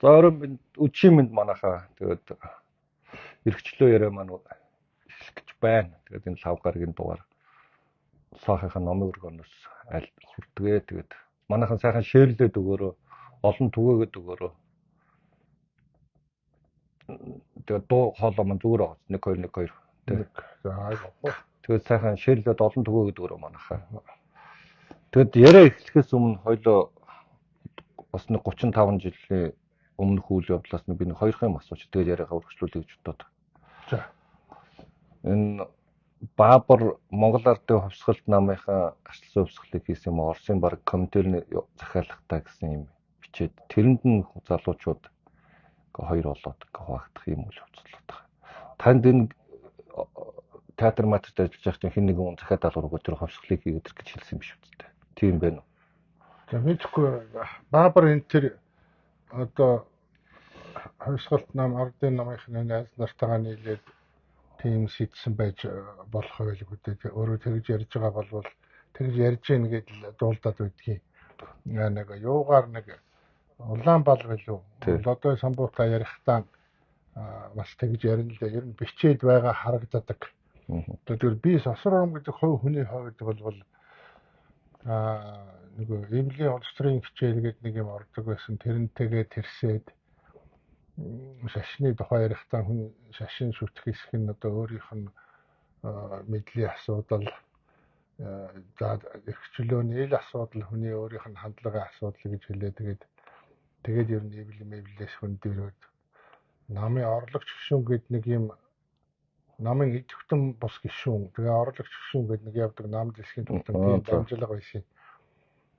За оройн өчийн мэнд манайхаа тэгээд эрхчлөө яриа маань эхлэх гэж байна. Тэгээд энэ лав гарагийн дугаар Саахынхаа номын өргөнөөс аль хүртгээ. Тэгээд манайхан сайхан шеэрлээд өгөөрөө, олон түгээгээд өгөөрөө. Тэгээд дуу хоолой маань зүгээр байгаа. 1 2 1 2. Тэгээд за айгүй. Тэгээд сайхан шеэрлээд олон түгээгээд өгөөрөө манайхаа. Тэгээд яриа эхлэхээс өмнө хоёлоо бас нэг 35 жилийн өмнөх үйл явдлаас нэг би нэг хоёр юм асууч. Тэгээд яриагаа үргэлжлүүлэе гэж бодоод. За. Энэ Баабар Монгол Ардын хувьсгалт намынхаа арчилсан хувьсгалыг хийсэн юм Оросын баг Коминтерн захиалгатай гэсэн юм бичээд тэрэнд нь залуучууд хоёр болоод хуваагдах юм үйл явцлууд байгаа. Танд энэ театр матрт ажиллаж байгаа чинь хэн нэгэн хүн захиад даалгавар өгөө тэр хувьсгалыг хийгээд гэж хэлсэн юм биш үү? Тийм байна уу? За мэдхгүй Баабар энэ тэр одоо хувьсгалт нам ардын намынхны найз нартайгаа нийлээд тийм шийдсэн байж болох байлгүй дээ. Өөрөө тэгж ярьж байгаа болвол тэгж ярьж гин гэдэл дуулдаад байдгийг. Нэг юугаар нэг Улаанбал билүү? Лодой самбуутай ярихдаа бас тэгж ярина л дээ. Ер нь бичээд байгаа харагддаг. Одоо тэр би сосор ором гэдэг хувь хүний хувьд бол нөгөө эвлийн улс төрийн хичээл гэдэг нэг юм ордог байсан. Тэрнтэйгээ тэрсээд шашны тухай ярихдаа хүн шашин шүтэх хэсэг нь одоо өөрийнх нь мэдлийн асуудал, за эрхчлөөний ил асуудал, хүний өөрийнх нь хандлагын асуудал гэж хэлээ. Тэгээд ер нь эвлэл мэвлээс хүн дөрөөд намын орлогч гишүүн гэдэг нэг юм намын идэвхтэн бус гишүүн, тэгээ орлогч гишүүн гэдэг нэг явдаг нам дэлхийн тултан тийм дамжлага байсан.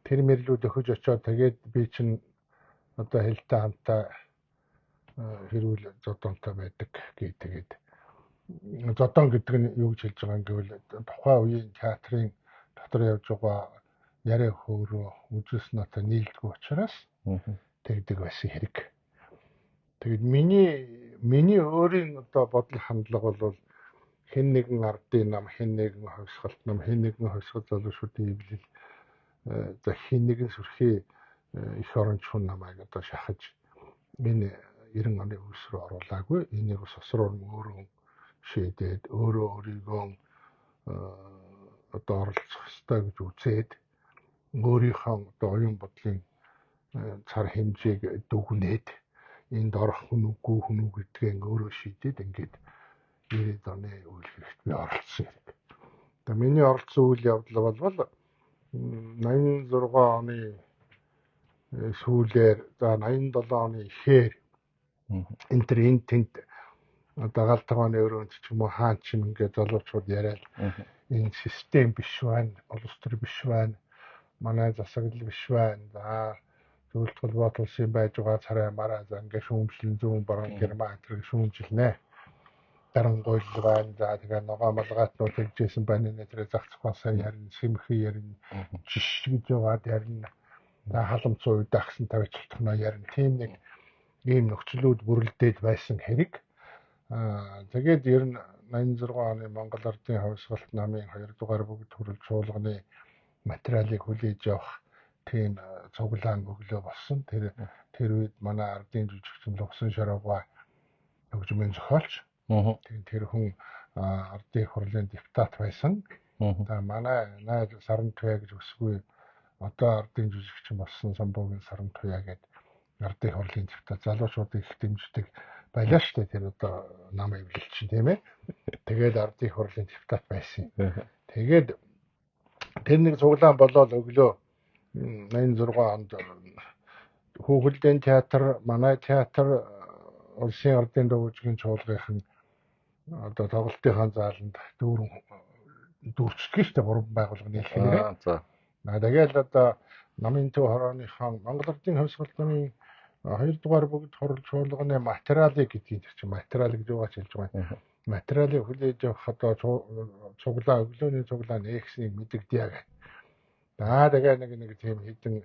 Тэр мэрлүүд өхөж очоод тэгээд би чинь одоо хэлтэй хамтаа хэрүүл зодонтой байдаг гээ. Тэгээд зодон гэдэг нь юу гэж хэлж байгаа юм гэвэл тухайн үеийн театрын дотор явж байгаа яриа хөөрөө үзүүлсэн нотой нийлдэггүй учраас тэгдэг байсан хэрэг. Тэгээд миний өөрийн одоо бодол хандлага бол хэн нэгэн ардын нам, хэн нэгэн хувьсгалт нам, хэн нэгэн хувьсгал залуучуудын эвлэл, за хэн нэгэн сүрхий эх оронч хүн намайг одоо шахаж энэ 90 оны үс рүү оруулаагүй. Энийг сосроор өөрөө шийдээд өөрөө өөрийгөө одоо оролцох ёстой гэж үзээд өөрийнхөө одоо оюун бодлын цар хэмжээг дүгнээд энд орох хүн үгүй хүн үү гэдгээ өөрөө шийдээд ингээд 90 оны үйл хэрэгт би оролцсон хэрэг. Одоо миний оролцсон үйл явдал бол 86 оны сүүлээр, за 87 оны ихээр энэ төр энэ тэнд одоо гал тогооны өрөөнд ч юм уу хаан ч юм ингээд залуучууд яриад энэ систем биш байна, улс төр биш байна, манай засаглал биш байна. За зөвлөлт холбоот улсын байж байгаа царай мараа за ингээд шүүмжлэн зүүн баруун герман зэрэг шүүмжилнэ. Дарангуйл байна. За тэгээ ногоо малгайтнууд тэгжсэн байна нэ тэр зах зохиосоо ярина, сэмхий ярина, жиш гэж яваад ярина. За халамц үед ахсан тавьчихна ярина. Тийм нэг ийм нөхцлүүд бүрэлдээд байсан хэрэг. Тэгээд ер нь 86 оны Монгол Ардын хувьсгалт намын 2 дугаар бүгд төрөл чуулганы материалыг хүлээж авах тийм цуглаан өглөө болсон. Тэр үед манай ардын жүжигчин Лугсан Шарууга хөгжмийн зохиолч. Тэр хүн ардын их хурлын депутат байсан. За манай найз Саран Туяа гэж өсгүй одоо ардын жүжигчин болсон Самбуугийн Саран Туяа гэдэг ардын хурлын депутат залуучуудыг их дэмждэг байлаа шүү дээ. Тэр одоо нам эвлэл чинь тийм ээ. Тэгээд ардын хурлын депутат байсан. Тэгээд тэр нэг цуглаан болоод өглөө 86 онд Хүүхэлдэйн театр, манай театр улсын ардын дуу бүжгийн чуулгынхан одоо тоглолтынхаа зааланд дүүрэн дүүрчдэг шүү дээ. Гурван байгууллага нийлхээрээ. За. Тэгээд одоо намын төв хорооныхон Монгол Ардын хувьсгалт намын 2 дугаар бүгд хурал чуулганы материалыг гэдгийг чинь материал гэж юугаач хэлж байгаа юм. Материалыг хүлээж авах одоо цуглаа өглөөний цуглаа нээхснийг мэдэгдъя гэх. За тэгээ нэг тийм хідэн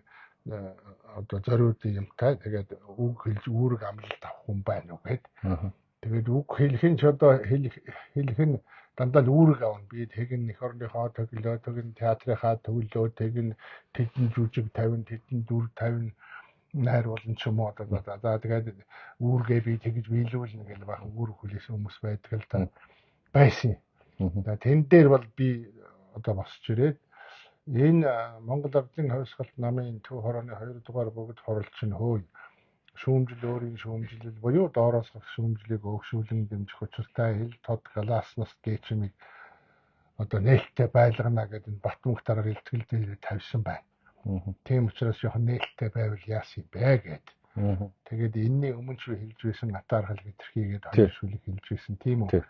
одоо зориудын юмтай тэгээд үг хэлж үүрэг амлалт авах хүн байна уу гэд. Тэгээд үг хэлэх нь ч одоо хэлэх нь дандаа л үүрэг авна. Би тэгин эх орныхоо төглөө, тэгин театрынхаа төглөө, тэгин тэдэн жүжиг тавина, тэдэн дүр тавина. Найруулан ч юм уу одоо за тэгээд үүргээ би тэгж биелүүлнэ гэл бахан үүрэг хүлээсэн хүмүүс байдаг л та байсан. За тэн дээр бол би одоо босч ирээд энэ Монгол Ардын хувьсгалт намын төв хорооны 2 дугаар бүгд хурал чинь хөөе шүүмжил өөрийн шүүмжлэл буюу доороос гарах шүүмжлийг өөгшүүлэн дэмжих учиртай ил тод галааснаас гээчмийг одоо нээлттэй байлгана гэдэг энэ Батмөнх даргаар илтгэл дээр тавьсан байна. Тийм учраас жоохон нээлттэй байвал яасан юм бэ гэд. Тэгээд энэний өмнө ч хэлж байсан атаархал хэтэрхийгээд хоёр шүлэг хэлж байсан тийм үү.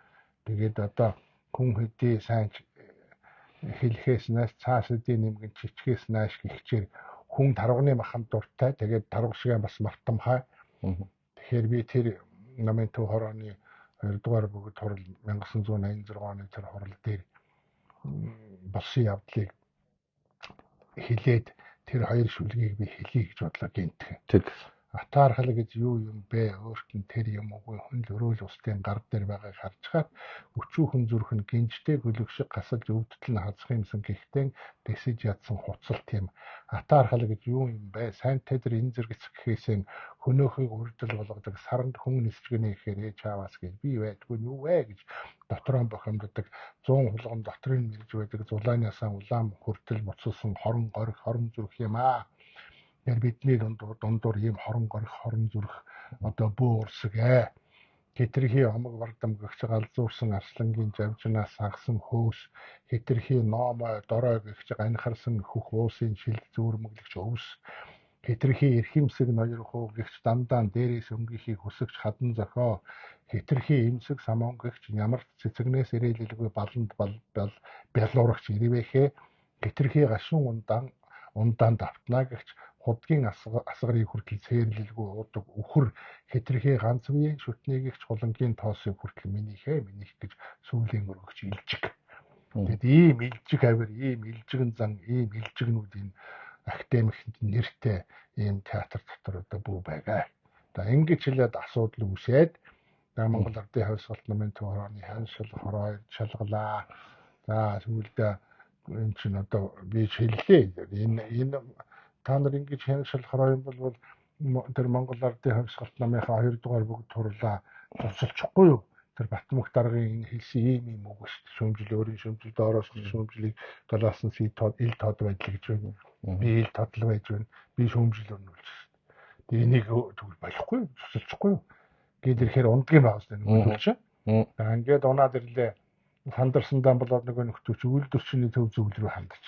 Тэгээд одоо хүн хэдий сайн хэлэхээс нааш цаас эдийн нэмгэн чичгээс нааш гихчээр хүн тарвагны махан дуртай. Тэгээд тарваг шиг бас мартамхай. Тэгэхээр би тэр намын төв хорооны 2 дугаар бүгд хурал 1986 оны тэр хурал дээр болсон явдлыг хэлээд тэр хоёр шүлгийг би хэлье гэж бодлоо гинтхэн. Тэг. Атаархал гэж юу юм бэ? Өөрт нь тэр юм үгүй хүн л өрөөл устын гар дээр байгааг харж хаад өчүүхэн зүрх нь гинжтэй гөлөг шиг гасалж өвдөлт нь хазах юмсан гэхдээ дэсэж ядсан хуцалт юм. Атаархал гэж юу юм бэ? Сайн тэдэр энэ зэрэгц гэхээсээ хөнөөхийг урдл болгодог саранд хүн нисчгэнэ гэхээр ээ чаавас гэж би байдгүй нь юу вэ гэж дотроо бохимддаг 100 хулган дотрын мэрж байдаг зулаанаасаа улаан хүртэл буцалсан хорон горих хорон зүрх юм аа. Тэгэхээр бидний дундуур ийм хорон горих хорон зүрх одоо бөө урсаг ээ. Хэтэрхий омог бардам гэгч галзуурсан арслангийн жавжнаас сагсан хөөс хэтэрхий номой дорой гэгч ганхарсан хөх уусын шилд зүүрмэглэгч өвс хэтэрхий эрхэмсэг ноёр хуу гэгч дандаа дээрээс өнгийнхийг хүсэгч хадан зохио хэтэрхий эмсэг самуун гэгч ямар ч цэцэгнээс ирээлэлгүй баланд бал бялуурагч ирвэхэ хэтэрхий гашуун ундаан давтнаа гэгч худгийн асгарыг хүртэл цээрлэлгүй уудаг үхэр хэтэрхий ганц үеийн шүтнийг ч хулангийн тоосыг хүртэл минийхээ минийх гэж сүүлийн өргөгч илжиг. Тэгэд ийм илжиг авир, ийм илжигэн зан, ийм илжигнүүд энэ академик нэртэй ийм театр дотор одоо бүү байгаа. За ингэж хэлээд асуудал үүсээд Монгол Ардын хувьсгалт намын төв хорооны ханшил хороо шалгалаа. За сүүлдээ энэ чинь одоо би хэллээ. Энэ та нар ингэж хяншил хороо юм бол тэр Монгол Ардын хувьсгалт намынхаа 2 дугаар бүгд хурлаа зурчилчихгүй юу? Тэр Батмөнх даргын энэ хэлсэн ийм ийм үг шүү дээ. Шүүмжил өөрийн шүүмжил доороос шүүмжлийг галаасан ил тод байдал гэж байна. Би ил тодл байж байна. Би шүүмжил өрнүүлж шүү дээ. Тэгээ энийг тэгвэл болохгүй юу? Зурчилчихгүй юу? Гээд ирэхээр ундгийн байгаа шүү дээ нөхөр чинь. За ингээд унаад ирлээ. Сандарсандаа болоод нөгөө нөхдөг чи үйлдвэрчний төв зөвлөл рүү хандаж.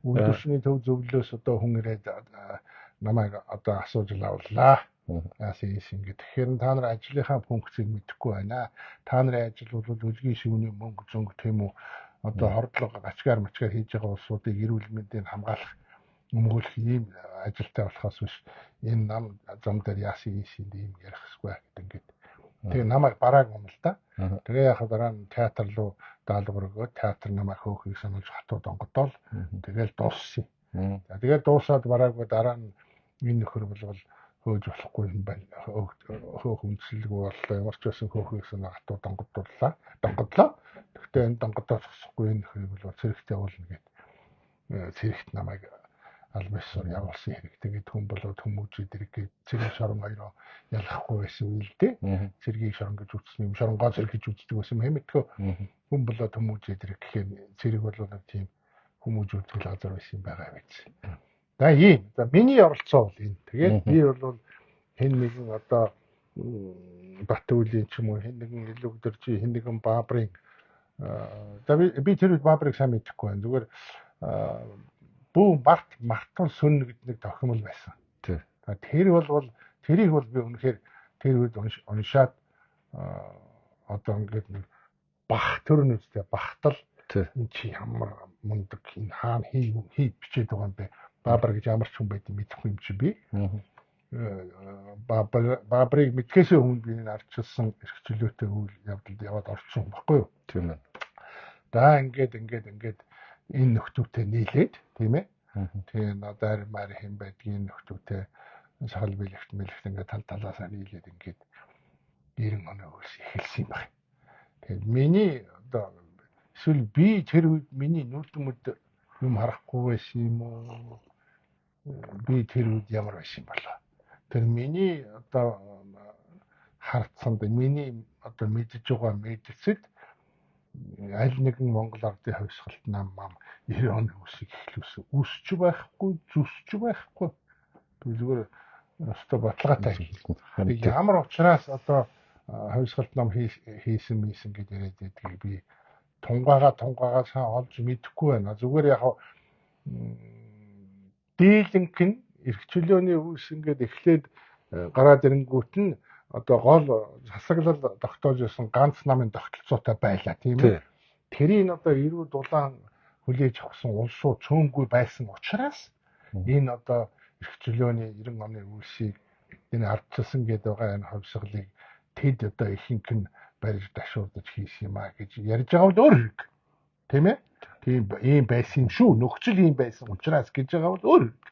Үйлдвэрчний төв зөвлөлөөс одоо хүн ирээд намайг одоо асууж лавлаа. Яасан ийш ингэ. Тэгэхээр та нар ажлынхаа функцийг мэдэхгүй байна. Та нарын ажил бол үлгийн шивний мөнгө зөнгө тийм үү одоо хордлого гачгаар мачгаар хийж байгаа улсуудыг эрүүл мэндийг хамгаалах өмгөөлөх ийм ажилтай болохоос биш энэ нам зам дээр яасан ийш ийм ярих хэрэггүй гэдэг ингээд. Тэгээ намайг барааг юм л да. Тэгээ яхаа дараа нь театр руу даалгавар өгөөд театр намайг хөөхийг сануулж хатуу донгодоол тэгэл дууссан. За тэгээ дуусаад бараагүй дараа нь энэ нөхөр болвол хөөж болохгүй юм байна. Хөөх үндэслэлгүй боллоо. Ямар ч байсан хөөхийг санаа хатуу донгодууллаа. Донгодлоо. Гэхдээ энэ донгодоо зогсохгүй энэ нөхрийг бол цэрэгт явуулна гэд. Цэрэгт намайг аль бисаар явуулсан хэрэг. Тэгээд хүн болоод хүмүүжид ирэг гээд цэрэг шорон хоёроо ялахгүй байсан үе л дээ. Цэргийг шорон гэж үзсэн юм. Шоронгоо цэрэг гэж үздэг байсан юм. Хэмэтгэв хүн болоод хүмүүжид ирэг гэхээр цэрэг бол нэг тийм хүмүүжүүлдэг газар байсан юм байгаа байж. За ийм. За миний оролцоо бол энэ. Тэгээд би бол хэн нэгэн одоо Батүлийн ч юм уу хэн нэгэн илүү өдөржи хэн нэгэн Баабрын за би тэр үед Баабрыг сайн мэдэхгүй байна. Зүгээр бүү мартал сүн гэдэг нэг тохиомл байсан. Тий. Тэр бол тэрийг бол би үнэхээр тэр үед уншаад одоо ингээд нэг бах төр нь үстэй бахтал энэ чи ямар мундаг энэ хаана хий бичээд байгаа юм бэ? Баабар гэж ямар ч хүн байдгийг мэдэхгүй юм чи би. Баабрыг мэдхээсээ өмнө би энэ ардчилсан эрх чөлөөтэй үйл явдалд яваад орсон байхгүй юу? Тийм ээ. За ингээд энэ нөхдүүдтэй нийлээд тийм ээ. Тэгээ надаар маар хэн байдгийг нөхдүүдтэй сахал бэлэгт мэлэгт ингээд тал талаасаа нийлээд ингээд 90 оноо хөлс эхэлсэн юм байна. Тэгээд миний одоо эсвэл би тэр үед миний нүд мүд юм харахгүй байсан юм уу? Би тэр үед ямар байсан болоо. Тэр миний одоо харцсанд, миний одоо мэдж байгаа мэдсэд аль нэгэн Монгол ардын хувьсгалт нам 90 оны үсийг эхлүүлсэн. Үсч байхгүй, зүсч байхгүй. Би зүгээр өстой баталгаатай. Тэг ямар учраас одоо хувьсгалт нам хийсэн мийсэн гэж яриад байдгийг би тунгаагаа сайн олж мэдэхгүй байна. Зүгээр яг дийлэнх нь эрх чөлөөний үүс ингээд эхлээд гараад ирэнгүүт нь одоо гол засаглал тогтоож байсан ганц намын тогтолцоотой байлаа, тийм ээ. Тэрийг одоо эрүү дулаан хүлээж авсан улсууд цөөнгүй байсан учраас энэ одоо эрх чөлөөний 90 оны үүсийг энэ ардчилсан гэдэг байгаа энэ хувьсгалыг тэд одоо ихэнх нь барьж дашуурдаж хийсэн юм а гэж ярьж байгаа бол өөр хэрэг. Тийм ээ? Тийм ийм байсан юм шүү. Нөхцөл ийм байсан учраас гэж байгаа бол өөр хэрэг.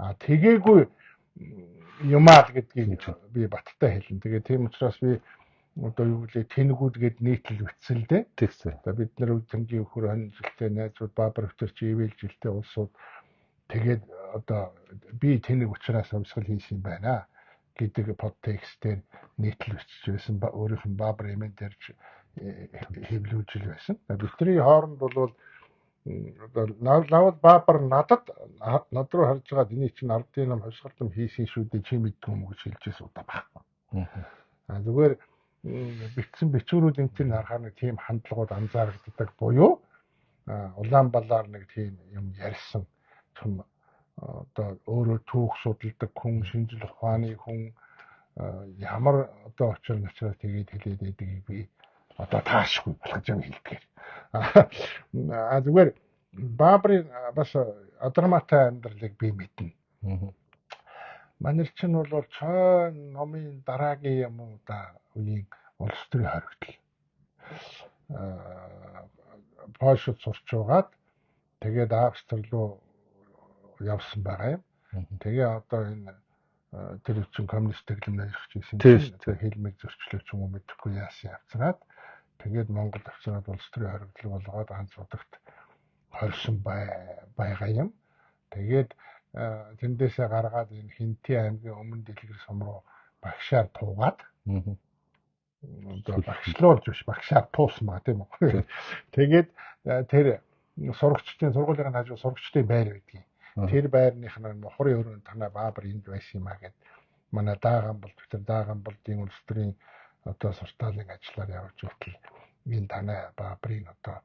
А тэгээгүй юмаа л гэдгийг би баттай хэлнэ. Тэгээ тийм учраас би одоо юу гэлээ тэнгүүд гээд нийтлэл бичсэн л дээ. Тэгсэн. Одоо бид нар тэнгийн өхөр хонь жилтэй найзууд Баабар өвтөр чи ивэл жилтэй улсууд тэгээд одоо би тэнэг учраас хувьсгал хийсэн юм байна гэдэг подтекстээр нийтлэл бичиж байсан. Өөрийнх нь Баабар эмэн дээр хэвлүүлж байсан. Бидний хооронд бол одоо лавл Баабар надад над руу харж байгаад эний чинь ардын нам хувьсгал нам хийсэн шүү дээ чи мэддэг юм уу гэж хэлж байсан удаа байхгүй. А зүгээр бичсэн бичвэрүүд энэ төр харахаар нэг тийм хандлагууд анзаарэгддэг буюу Улаанбалаар нэг тийм юм ярьсан том одоо өөрөө түүх судалдаг хүн, шинжлэх ухааны хүн ямар одоо учир начраа тэгээд хэлээд байдгийг би одоо таашгүй болох юм хэлдгээр. А зүгээр Баабрын бас адраматай амьдралыг би мэднэ. Манайр чинь бол цой номын дараагийн юм уу да үеийн улс төрийн хоригдол. Польшид сурч байгаад тэгээд Австри руу явсан байгаа юм. Тэгээ одоо энэ тэр чинь коммунист тэглэм ажиллаж байсан чинь хэлмэг зөрчлөө ч юм уу мэдэхгүй яасан явцраад тэгээд Монгол авчраад улс төрийн хоригдол болгоод ганц удагт хорьсон байгаа юм. Тэгээд тэндээсээ гаргаад энэ Хинти аймгийн өмнө дэлгэр сум руу багшаар туугаад одоо багшлуулж биш багшаар туусан байгаа тийм үү. Тэгээд тэр сурагчдын сургуулийн хажуу сурагчдын байр байдгийг. Тэр байрных нь мухрын өрөөнд танай Баабар энд байсан юм а гэд манай даагаан бол тэр даагаан болдын улс төрийн одоо суртаалын ажиллаар явж байтал энэ танай Баабрын одоо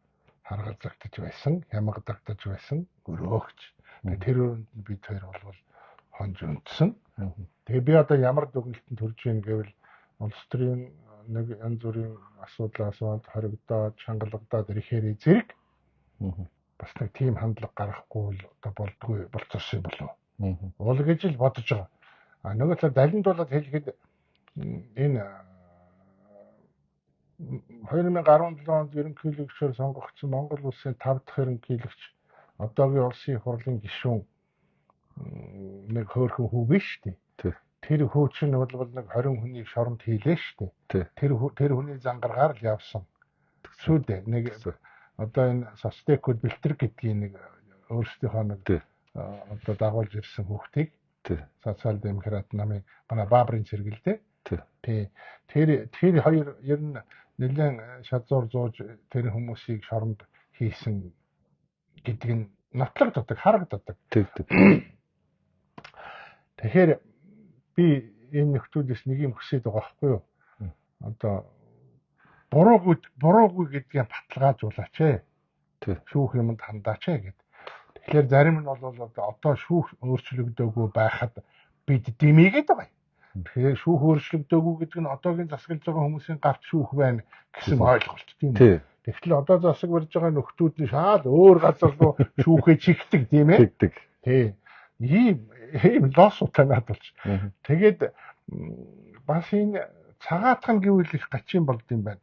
харгалзагдаж байсан, хямгадагдаж байсан өрөөгч. Тэр өрөөнд нь бид хоёр бол хонж үндсэн. Тэгээ би одоо ямар дүгнэлтэнд хүрж ийн гэвэл улс төрийн нэг янз бүрийн асуудал асуулт хоригдоод, чангалагдаад ирэхээр зэрэг бас нэг тийм хандлага гаргахгүй л одоо болдгүй болцсон юм болов. Уул гэж л бодож байгаа. А нөгөө талаар далиндуулаад хэлэхэд энэ 2017 онд ерөнхийлөгчөөр сонгогдсон Монгол улсын 5 дахь ерөнхийлөгч одоогийн улсын их хурлын гишүүн нэг хөөрхөн хүү биш үү? Тэр хүү чинь бол нэг 20 хүнийг шоронд хийлээ шүү дээ. Тэр хүний зангаргаар л явсан. Шүү дээ. Нэг одоо энэ соцтекүүд бэлтрэг гэдгийг нэг өөрсдийнхөө нэг одоо дагуулж ирсэн хүүхдийг социал демократ намын манай Баабрын цэргэлдээ. Тий. Тэр хоёр ер нь нэлээд шазуур зууж тэр хүмүүсийг шоронд хийсэн гэдэг нь нотлогддог, харагддаг. Тэгэхээр би энэ нөхдүүдээс нэг юм хүсээд байгаа байхгүй юу? Одоо буруугүй гэдгийг баталгаажуулаач ээ. Шүүх юмд хандаач ээ гэд. Тэгэхээр зарим нь бол одоо шүүх өөрчлөгдөөгүй байхад бид дэмийгээд байгаа юм. Тэгэхээр шүүх өөрчлөгдөөгүй гэдэг нь одоогийн засаглаж байгаа хүмүүсийн гарт шүүх байна гэсэн ойлголт тийм үү? Тэгэхээр одоо засаг барьж байгаа нөхдүүд нь шал өөр газар руу шүүхээ чигдэг тийм ээ? Чигдэг. Тий. Ийм лосуутай надад болж. Тэгээд бас энэ цагаатхан гэвэл их гачин болд юм байна.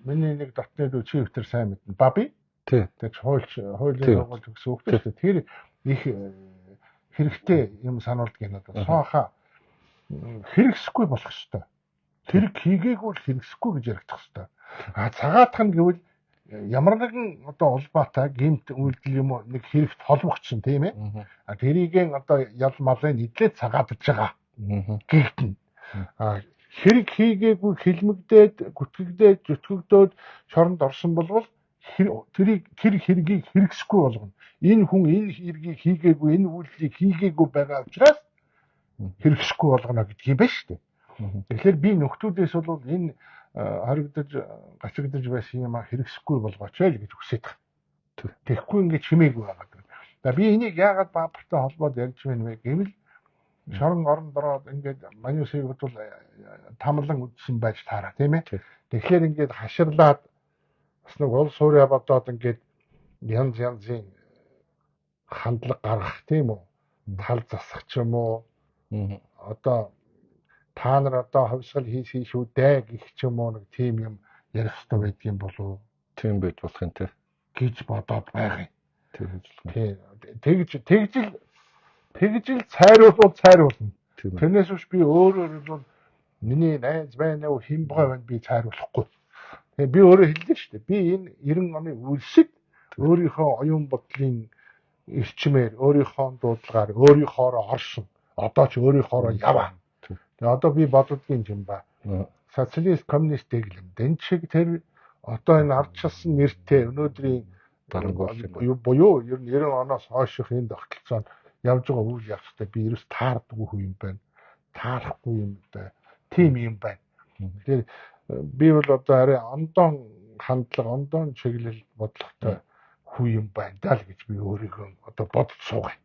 Миний нэг дотны дүү чи өвтөр сайн мэднэ. Баби. Тий. Тэгээд хуулийн сургууль төгссөн хүүхдээ шүү дээ. Тэр их хэрэгтэй юм сануулдаг надад. Сооха хэрэгсэхгүй болох ёстой. Тэр хийгээгүй бол хэрэгсэхгүй гэж яригдах ёстой. А цагаатхан гэвэл Ямар нэгэн одоо улбаатай гэмт үйлдэл юм уу нэг хэрэгт холбогдсон, тийм ээ. А тэрийг одоо ял малын нийтлээ цагаатж байгаа гэгдэнэ. А хэрэг хийгээгүй хилмигдээд, гүтгэгдээд, зүтгэгдөөд шоронд орсон болвол тэрийг тэр хэргийг хэрэгсэхгүй болгоно. Энэ хүн энэ хэргийг хийгээгүй, энэ үйлдэлийг хийгээгүй байгаа учраас хэрэгсэхгүй болгоно гэдэг юм байна шүү дээ. Тэгэхээр би нөхдүүдээс бол энэ хоригдож, гацагдаж байсан юм хэрэгсэхгүй болгооч л гэж хүсэж байгаа. Тэгэхгүй ингээд чимээгүй байгаа. За би энийг яагаад Баабартай холбоод ярьж байна вэ гэвэл шорон орон дороод ингээд манюсыг бодвол тамлан үдсэн байж таараа, тийм ээ. Тэгэхээр ингээд хаширлаад бас нэг улс суурьа бодоод ингээд янз янзын хандлага гаргах, тийм үү? Тал засах ч юм уу. Одоо та нар одоо хувьсгал хийсэн шүү дээ гэх ч юм уу, нэг тийм юм ярих хэрэгтэй байдгийн болов уу? Тийм байж болох юм те. Гэж бодоод байгаа юм. Тийм байж болох. Тийм. Тэгж л цайруулвал цайруулна. Тэрнээс биш би өөрөөр бол миний найз байна уу, хэн бай байна би цайруулахгүй. Тэгээ би өөрөө хэллээ шүү дээ. Би энэ 90 оны үлсэд өөрийнхөө оюун бодлын эрчмээр, өөрийнхөө дуудлагаар, өөрийнхоороо орсон. Одоо ч өөрийнхоороо яваа. Тэгээ одоо би боддгийн юм ба. Социалист, коммунист дэглэм. Дэн чиг тэр одоо энэ ардчилсан нэртэй өнөөдрийн буюу ер нь 90 оноос хойших энэ тогтолцоонд явж байгаа үйл явцтай би ерөөс таардаггүй хүн юм байна. Таарахгүй юм байна. Тийм юм байна. Тэгэхээр би бол одоо арай ондон хандлага, ондон чиглэл бодлоготой хүн юм байна даа л гэж би өөрийгөө одоо бодож суугаа.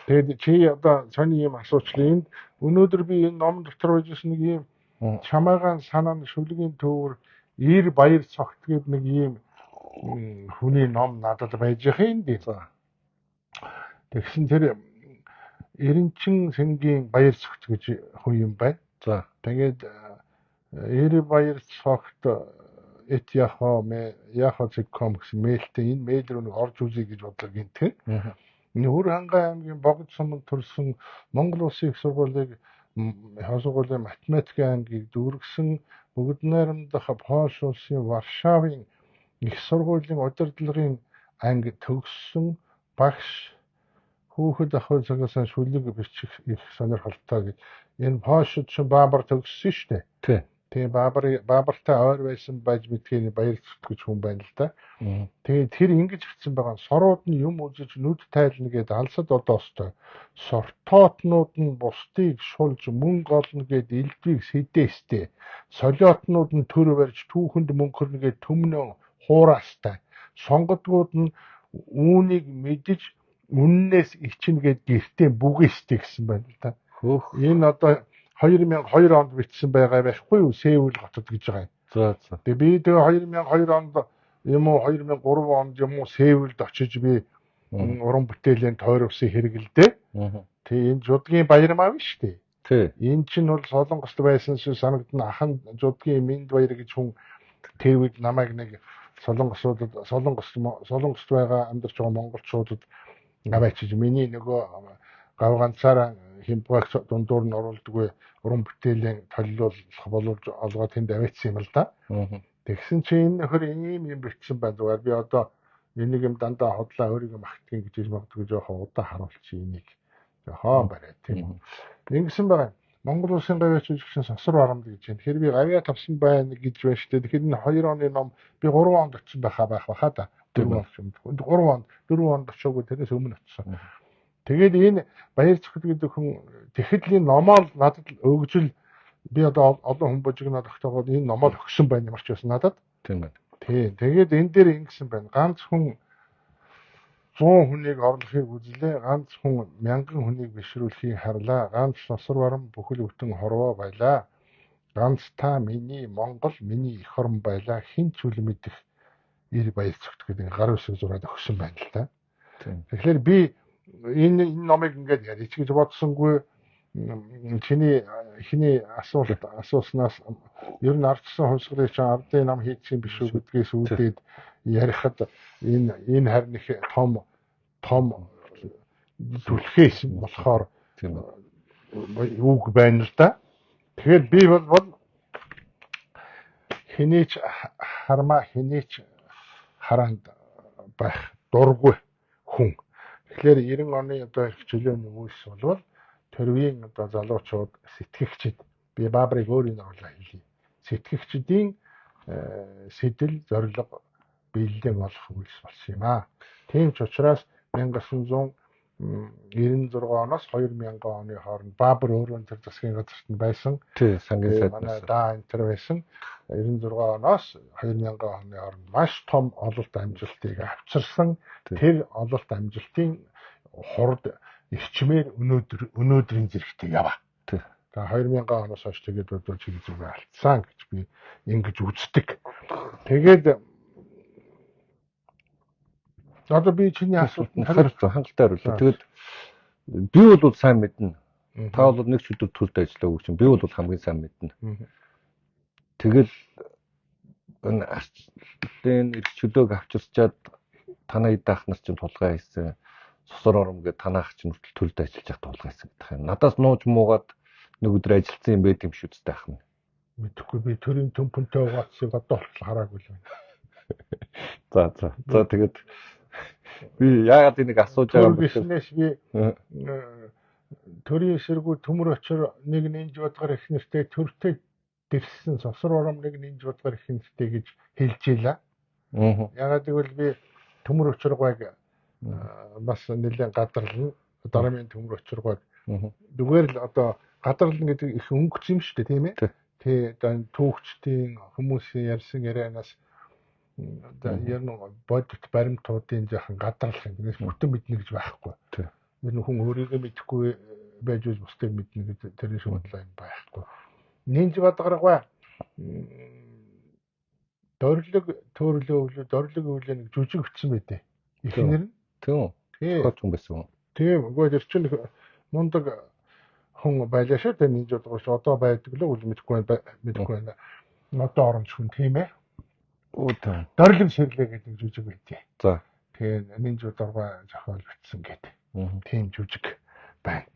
Тэгээд чи одоо сони юм асуучлаа. Энд өнөөдөр би энэ ном дотор байжсэн нэг юм чамаагаан санааны шүлгийн төвөр Ир Баяр цогт гээд нэг ийм хүний ном надад байж явах юм дээ. Тэгсэн тэр Эренчин Сэнгийн Баяр цогт гэж хүн юм байна. За. Тэгээд Ир Баяр цогт эт яхоо мэ яхоо.com гэсэн мэйлтэй энэ мэйл рүү нэг орж үзье гэж бодлоо гинтээ. Энэ Өр Хангай аймгийн Богд суманд төрсэн, Монгол Улсын их сургуулийг сургуулийн математикийн ангийг дүүргэсэн, бүгд найрамдах Польш улсын Варшавын их сургуулийн удирдлагын анги төгссөн, багш, хүүхэд ахуй цагаасан шүлэг бичих их сонирхолтой гэж. Энэ Польшд чинь Баабар төгссөн шүү дээ. Тий. Тийм, Баабартай ойр байсан байж мэдхийний Баяр цэт гэж хүн байна л да. Тэгээд тэр ингэж бичсэн байгаа. Сорууд нь юм үзэж нүд тайлна гэд алсад одоостой. Сортоотнууд нь бусдыг шулж мөнгө олно гэд элдвийг сэдээстэй. Солиотнууд нь төр барьж түүхэнд мөнгөрнө гэд төмнөө хураастай. Сонгодгууд нь үүнийг мэдэж үннээс ичнэ гэд гэртээ бүгээстэй гэсэн байна л да. Хөөх. Энэ одоо 2002 онд бичсэн байгаа байхгүй юу? Сеул хотод гэж байгаа юм. За за. Тэгээ би тэгээ 2002 онд юм уу 2003 онд юм уу Сеулд очиж би уран бүтээлийн тойр усын хэрэгэлдээ. Тэгээ энэ жудгийн баярмаа биш үү? Тий. Энэ чинь бол Солонгост байсан шиг санагдана. Ахан жудгийн Минд баяр гэж хүн тэр үед намайг нэг Солонгосуудад Солонгост байгаа амьдарч байгаа монголчуудад аваачиж миний нөгөө гав ганцаараа хямбгаг дундуур нь оруулдаггүй уран бүтээлийн толиулах боломж олгоод тэнд аваачсан юм л да. Тэгсэн чинь энэ нөхөр ийм юм бичсэн байна. Зүгээр би одоо энийг юм дандаа хотлаа өөрийгөө магтгийн гэж хэлж магадгүй жоохон удаан харуулчих энийг. Жохон барай тийм үү. Ингэсэн байгаа. Монгол улсын гавьяач жүжигчин Сосор Барамд гэж байна. Тэгэхээр би гавьяа тавсан байна гэж байна шүү дээ. Тэгэхээр энэ 2 оны ном би 3 онд очсон байхаа байх баха да. 4 онд юм. 3 онд 4 онд очоогүй, тэрнээс өмнө очсон. Тэгээд энэ Баяр цогт гэдэг хүн тэгэхэд энэ номоо л надад өгжил би одоо олон хүн божигноод огтоогоод энэ номоо л өгсөн байна ямар ч байсан надад. Тийм байна. Тий. Тэгээд энэ дээр ингэсэн байна. Ганц хүн 100 хүнийг орлохыг үзлээ. Ганц хүн 1000 хүнийг бишрүүлэхийг харлаа. Ганц Сосор Барам бүхэл бүтэн хорвоо байлаа. Ганц та миний Монгол, миний эх орон байлаа. Хэн ч үл мэдэх Ир Баяр цогт гэдэг гар үсэг зураад өгсөн байна л да. Тийм. Тэгэхээр би энэ номыг ингээд ярьж гэж бодсонгүй, чиний эхний асуулт асууснаас ер нь ардчсан хувьсгалыг чинь ардын нам хийдсэн биш үү гэдгээс үүдээд ярихад энэ харин их том том түлхээс болохоор Тийм. үг байна л да. Тэгэхээр би бол хинээч хармаа хинээч хараанд байх дургүй хүн. Тэгэхээр 90 оны одоо эрх чөлөөний үйлс болвол төрвийн одоо залуучууд сэтгэгчид, би Баабрыг өөрийн оруулаа хэлье. Сэтгэгчдийн сэтэл зорилго биелэлээ олох үйлс болсон юм аа. Тийм ч учраас 1996 оноос 2000 оны хооронд Баабар өөрөө тэр засгийн газарт нь байсан. Тий, сангийн сайд манай даа энэ төр байсан. 96 оноос 2000 оны хооронд маш том ололт амжилтыг авчирсан. Тэр ололт амжилтын хурд эрчмээр өнөөдрийн зэрэгтэй яваа. Тий. За 2000 оноос хойш тэгээд бодвол чиг зүгээ алдсан гэж би ингэж үздэг. Тэгээд одоо би чиний асуултанд хариулсан, хангалттай хариуллаа. Тэгээд би бол сайн мэднэ. Та бол нэг ч өдөр төрд ажиллаагүй чинь би бол хамгийн сайн мэднэ. Тэгэл энэ арчлын эрх чөлөөг авчирчаад танай даах нар чинь тулгай хийсэн. Сусар ором гэдэг танаах чинь хүртэл төрд ажиллаж явах тулгай хийсэн гэдэг юм. Надаас нууж муугаад нэг өдөр ажилласан юм байт юм шүү дээ ах нь. Мэдэхгүй, би төрийн төмпөнтэй угаацсыг одоо болтол хараагүй л байна. За за. За тэгээд би яагаад энийг асууж байгаа юм бэ гэснээс би төрийн эсэргүү төмөр очор нэг нинж бодгор их нэртэй төртэй дэрсэн сосор урам нэг нинж бодгор их нэртэй гэж хэлж ийлээ. Яагаад гэвэл би төмөр очоргойг бас нэлээд гадарлана. Дарамын төмөр очоргойг зүгээр л одоо гадарлана гэдэг их өнгөц юм шүү дээ, тийм ээ. Тэ одоо түүхчдийн хүмүүсийн ярьсан ярианаас одоо ер нь бодит баримтуудын жаахан гадарлах юм. Тэрнээс бүтэн мэднэ гэж байхгүй. Ер нь хүн өөрийгөө мэдэхгүй байж бусдыг мэднэ гэж тэр шиг бодлоо юм байхгүй. Нинж бадгаргүй дорлог төрлөө өвлөө дорлог өвлөө нэг жүжиг бичсэн байдээ. Эхнэр нь. Тийм. Тийм. Хүн байсан. Тийм. Үгүй тэр чинь мундаг хүн байлаа шүү. Тэр нинж бадгарч одоо байдаг л үл мэдэхгүй байна. Одоо оромж хүн тийм ээ. Дорлог ширлээ гэдэг жүжиг байдیں۔ За. Тэгээ нинж бадгаргай зохиол бичсэн гэдэг. Тийм жүжиг байна.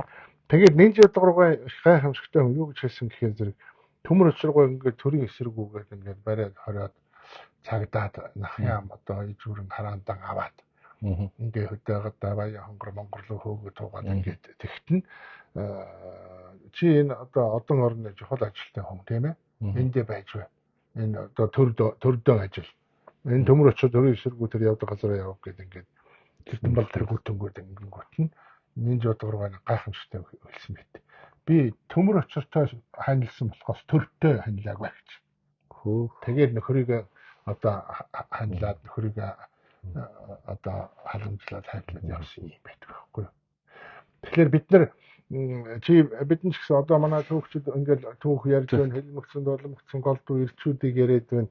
Тэгээд нинж бадгаргай их гайхамшигтай хүн юу гэж хэлсэн гэхээр зэрэг төмөр очиргой ингээд төрийн эсэргүүгээд ингээд бариад хориод цагдаад нах яам одоо ижүүрэн хараандан аваад ингээ хөдөөгд баяа хонгор монгол руу хөөгөө туугаад ингээд тэгтэн чи энэ одоо одон орны чухал ажилтай хүн тийм ээ. Эндээ байж бай. Энэ одоо төрдөн ажил. Энэ төмөр очиж төрийн эсэргүү тэр явдаг газараа яв гэдэг ингээд тэртэн бол тэргүүтэнгүүд ингэнгүүт нь нинж бодгоргой гайхамшигтай хэлсэн байт. Би төмөр очиртой ханилсан болохоос төртэй ханилаагүй гэж. Тэгээд нөхрийг одоо ханилаад нөхрийг одоо халамжлаад хайрлаад явсан юм байдаг байхгүй юу. Тэгэхээр бид нар чи бид нар ч гэсэн одоо манай түүхчид ингээл түүх ярьж байна, хэлмэгцэн, дуламгцэн, голдуу ирчүүдийг яриад байна.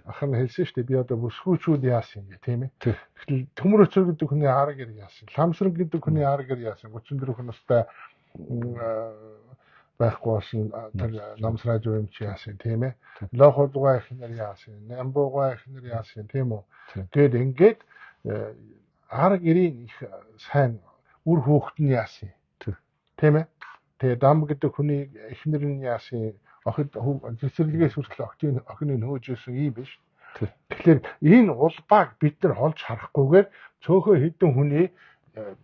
Ах нь хэлсэн шүү дээ. Би одоо бүсгүүчүүд яасан юм бэ, тийм ээ. Тэгэхээр төмөр очир гэдэг хүний арга гэр яасан, ламсран гэдэг хүний арга гэр яасан, 34 настай байхгүй болсон тэр намсрааж юм чи яасан, тийм ээ. Лохолгой их нар яасан, намбуугай их нар яасан, тийм үү. Тэгээд ингээд арга гэрийн их сайн үр хөөхт нь яасан. Тийм ээ. Тэгээ дам гэдэг хүний эхнэр нь яасан, охид цэцэрлэгээс хүртэл охиныг нөөж өсөн юм биш. Тэгэхээр энэ улбааг бид нар олж харахгүйгээр цөөхөн хэдэн хүний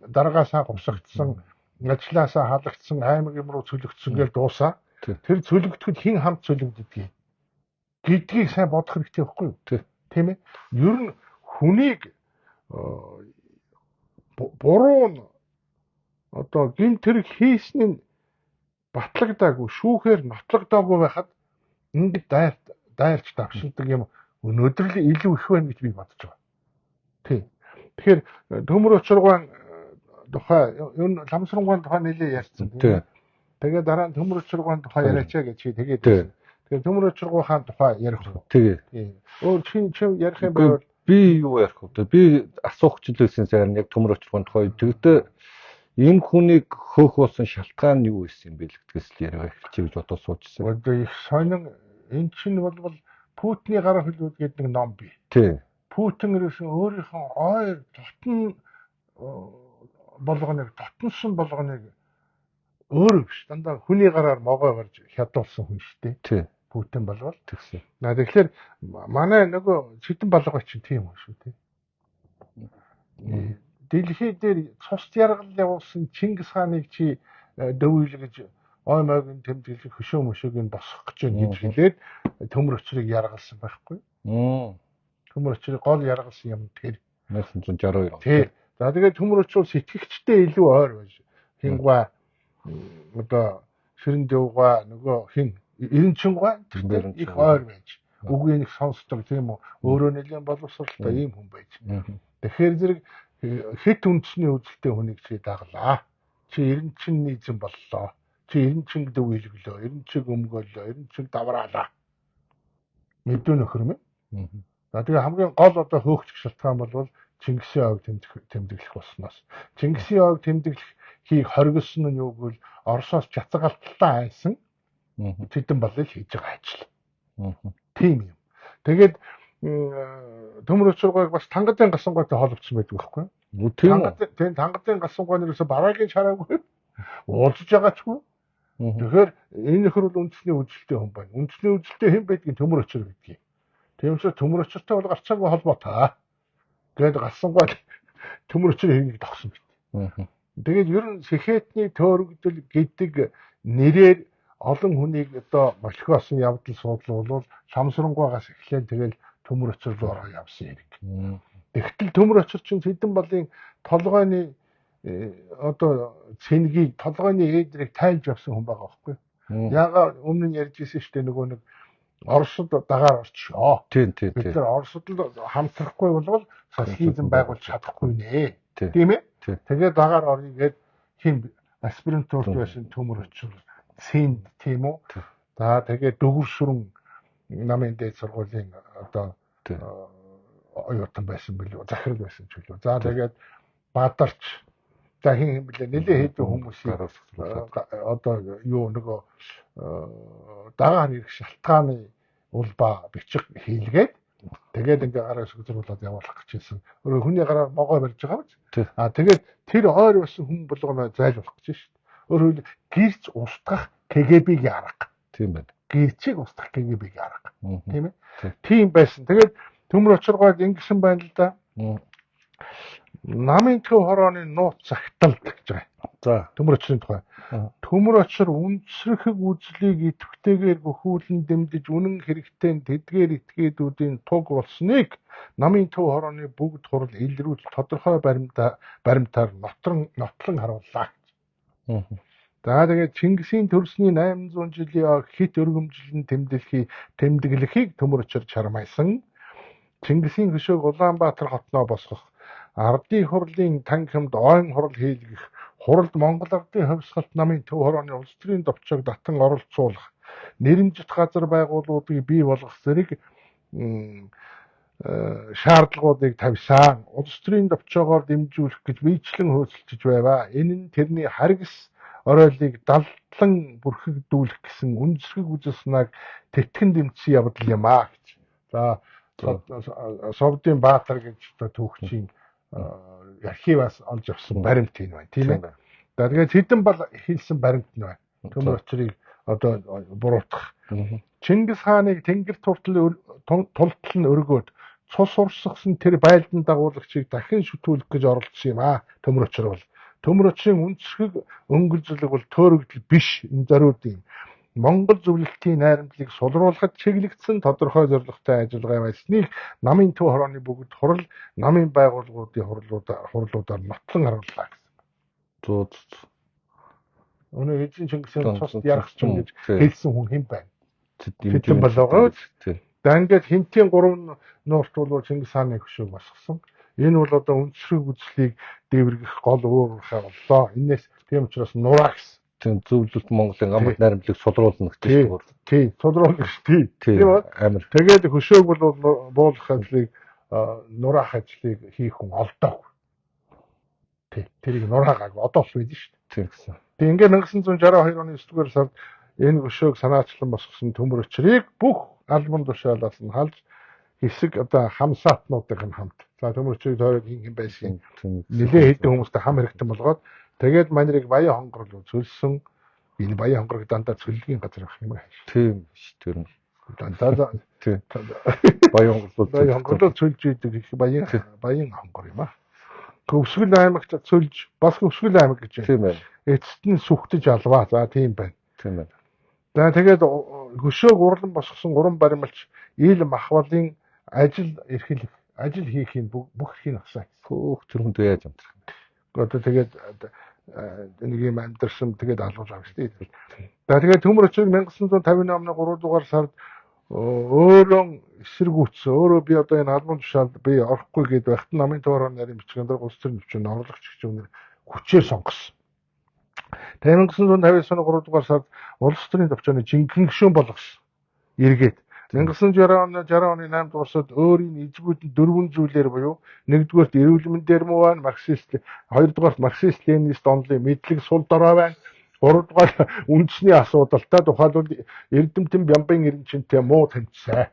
даргаасаа гусагдсан, ажлаасаа халагдсан, аймаг юм руу цөлөгдсөн гэж дуусаа. Тэр цөлөгдөхөд хэн хамт цөлөгддөг гэдгийг сайн бодох хэрэгтэй байхгүй юу? Тийм ээ. Ер нь хүнийг буруу нь одоо гэмт хэрэг хийсэн нь батлагдаагүй, шүүхээр нотлогдоогүй байхад ингэж дайрч давшилдаг юм өнөөдөр л илүү их байна гэж би бодож байгаа. Тийм. Тэгэхээр төмөр очиргуйн тухай, ер нь ламсрангуйн тухай нэлээ ярьсан. Тийм. Тэгээ дараа нь төмөр очиргуйн тухай яриачаа гэж чи тэгээд. Тэгэхээр төмөр очиргуй хаан тухай ярих уу? Тэгээ. Тийм. Өөр чи ярих юм бол би юу ярих вэ? Би асуух ч лээсэн сайрн яг төмөр очиргуйн тухай. Тэгтээ энэ хүнийг хөөх болсон шалтгаан нь юу байсан юм бэ гэдгээс л яриа эхэлчихье гэж бодоод суужсэн. Одоо их сонин эн чинь бол Путиний гар хөлүүд гэдэг нэг ном бий. Тий. Путин ерөөсөн өөрийнхөө ойр дотн болгоныг дотнсон болгоныг өөрөө биш дандаа хүний гараар могой гарч хядуулсан хүн шүү дээ. Тий. Путин болвол Тэгсэн. Тэгэхээр манай нөгөө Цэдэн балгай чинь тийм хүн шүү дээ. Дэлхий дээр цус яргал явуулсан Чингис хааныг чи дөвөөл гэж ой мойгийн тэмдэглэх хөшөө мөшөөг нь босгох гэж байна гэж хэлээд төмөр өчрийг яргалсан байхгүй. Төмөр өчрийг гол яргалсан юм тэр. 1962 он. Тий. За тэгээд төмөр өчрөө сэтгэгчтэй илүү ойр байж. Хингва одоо ширэн дэвга нөгөө хин Эренчингуй тэр их ойр байж. Үгийг их сонсдог тийм үү. Өөрөө нэлийн боловсралтай ийм хүн байж. Тэгэхээр зэрэг хэд үндэсний үзэлтэй хүнийг чи даглаа. Чи Эренчин нийзэн боллоо. Чи Эренчинг дөв илгэлөө, Эренчиг өмгөөлөө, Эренчиг давраалаа. Мэдүү нөхөр минь. За тэгээ хамгийн гол одоо хөөгчих шалтгаан бол Чингисийн ойг тэмдэглэх болсноос. Чингисийн ойг тэмдэглэхийг хоригдсон нь юу гэвэл Оросоос чацгаалталтаа айсан Цэдэн балыг хийж байгаа ажил. Тийм юм. Тэгээд төмөр өчргойг бас Тангадын гасангуйтай холбогдсон байдаг байхгүй юу? Тийм үү? Тийм, Тангадын гасангуй нэрээс бараагийн шараагүй. Уулзж байгаачгүй. Тэгэхээр энэ нөхөр бол үндэсний үзэлтэй хүн байна. Үндэсний үзэлтэй хэн байдгийг төмөр өчр гэдгийг. Тийм учраас төмөр өчртэй бол гарцаагүй холбоотой. Тэгээд гасангуй төмөр өчрийн хэргийг тогсон байт. Тэгээд ер нь Сэхэтний төөрөгдөл гэдэг нэрээр олон хүнийг одоо молхиосон явдал суудлал бол Самсрангуйгаас эхлээл тэгэл төмөр өчр рүү ороо явсан хэрэг. Тэгтэл төмөр өчр чинь Цэдэн балын толгойн одоо цэнгийг толгойн ээдрийг тайлж явсан хүн байгаа байхгүй юу? Ягаа өмнө нь ярьж ирсэн шүү дээ нөгөө нэг Оросд дагаар орчихоо. Тийм тийм. Бид нар Оросд л хамтрахгүй болвол социализм байгуулж чадахгүй нэ. Тийм ээ? Тэгээд дагаар оръё гээд хин аспирантурт байсан төмөр өчр Цэнд тийм үү? За тэгээд дөгөр сүрэн намын дээд сургуулийн одоо оюутан байсан билүү, захирал байсан ч билүү. За тэгээд Бадарч за хин хин блэ нэлээ хэдэн хүмүүсийг одоо юу нөгөө дагаар ирэх шалтгааны улбаа бичиг хийлгээд тэгээд ингээ гараа сөгзрүүлээд явуулах гэж хэлсэн. Өөрөө хүний гараар могой барьж байгаа биз? А тэгээд тэр ойр байсан хүн болгоно зайлуулах гэж шээ. Өөрөөр гэрч устгах КГБ-ийн арга. Тийм байна. Гэрчийг устгах КГБ-ийн арга. Тийм ээ. Тийм байсан. Тэгээд төмөр очиргойд ингэсэн байна л да. Намын төв хорооны нууц цагталт гэж байгаа. За, төмөр очрын тухай. Төмөр очир үндэсрэхэг үзлийг идэвхтэйгээр бөхүүлэн дэмжиж үнэн хэрэгтэй нь тэдгээр этгээдүүдийн туг болсныг намын төв хорооны бүгд хурал илрүүлж тодорхой баримтаар нотлон харууллаа. За тэгээд Чингисийн төрсний 800 жилийн хит өргөмжлөн тэмдэглэхийг төмөр өчр чармайсан. Чингисийн хөшөөг Улаанбаатар хотноо босгох, ардын хурлын танхимд ойн хурал хийлгэх, хуралд Монгол ардын хувьсгалт намын төв хорооны улс төрийн товчоог татан оролцуулах, нэрэмжит газар байгууллагуудыг бий болгох зэрэг шаардлагуудыг тавьсан. Улс төрийн товчоогоор дэмжүүлэх гэж биечлэн хөөцөлдөж байваа. Энэ нь тэрний харгас оройлыг далдлан бүрхэгдүүлэх гэсэн үндэсхэг үзэл санааг тэтгэн дэмжсэн явдал юм аа гэж. За Совдын Баатар гэж түүхчийн архиваас олж авсан баримт энэ байна, тийм ээ. За тэгээд Цэдэн бал хийлсэн баримт нь байна. Төмөр очрыг одоо буруутгах. Чингис хааныг тэнгэр тултал нь өргөөд цус урсгасан тэр байлдан дагуулагчийг дахин шүтүүлэх гэж оролдсон юм аа. Төмөр очир бол төмөр очрын үндэсхэг өнгөлзлөг бол төөрөгдөл биш, энэ зориуд юм. Монгол зөвлөлтийн найрамдлыг сулруулахад чиглэгдсэн тодорхой зорилготой ажиллагаа байсныг намын төв хорооны бүгд хурал, намын байгууллагуудын хурлуудаар нотлон харууллаа гэсэн. Зөө. Өнөө эзэн Чингисийн цус яргасан гэж хэлсэн хүн хэн байна? Цэдэн болоогоо. За ингээд хинтийн 3 нуурт бол Чингис хааны хөшөөг босгосон. Энэ бол одоо үндэсхэг үзлийг дээвэргэх гол уурхай боллоо. Энээс тийм учраас нураа гэсэн. Тийм, зөвлөлт Монголын гамбат найрамдлыг сулруулна гэж шүү дээ. Тийм, сулруулна гэж тийм. Тийм амар. Тэгээд хөшөөг бол буулгах ажлыг нураах ажлыг хийх хүн олдоогүй. Тийм, тэрийг нураагааг одоо л байдаг шүү дээ. Тийм гэсэн. Тийм ингээд 1962 оны 9-р сард энэ хөшөөг санаачлан босгосон төмөр өчрийг бүх албан тушаалаас нь халж хэсэг одоо хамсаатнуудын нь хамт. За төмөр өчрийг тойроод хин хин байсан. Нилээ хэдэн хүмүүстэй хам хэрэгтэн болгоод тэгээд манерыг Баян хонгор руу цөлсөн. Энэ Баян хонгорыг дандаа цөллөгийн газар байх юм аа. Тийм ш тэр. Дандаа Тий. Баян хонголоо. Баян хонголоо цөлж идэг их баян баян хонгор юм аа. Хөвсгөл аймагт цөлж бас Хөвсгөл аймаг гэж байна. Тийм байна. Эцэст нь сүхтэж алваа. За тийм байна. Тийм байна. За тэгээд хөшөөг урлан босгосон уран баримлч Ил Махвалын ажил эрхлэх, ажил хийхийн бүх эрхийг авсан. Хөөх тэр хүнд яаж амьдрах юм бэ? Одоо тэгээд нэг юм амьдарсан тэгээд алуулаа шүү дээ. За тэгээд Төмөр очир 1958 оны 3 дугаар сард өөрөө эсэргүүцсэн. Өөрөө би одоо энэ албан тушаалд би орохгүй гээд байхад намын товарон нарийн бичгийн дараа улс төрийн төвчөнд орлогч гэж өнөр хүчээр сонгосон. 1959 оны 3 дугаар сард улс төрийн төвчөөний жинхэнэ гишүүн болгосон. Эргээд 1960 оны 60 оны 8 дугаар сард өөрийн эзгүүд нь дөрвөн зүйлээр буюу нэгдүгээрт эрүүл мэндээр муу байна, марксист, хоёрдугаарт марксист ленинист онлын мэдлэг сул дорой байна. Гуравдугаар үндэсний асуудалтай тухайлбал Эрдэмтэн Бямбын эренчинтэй муу тэмцсэн.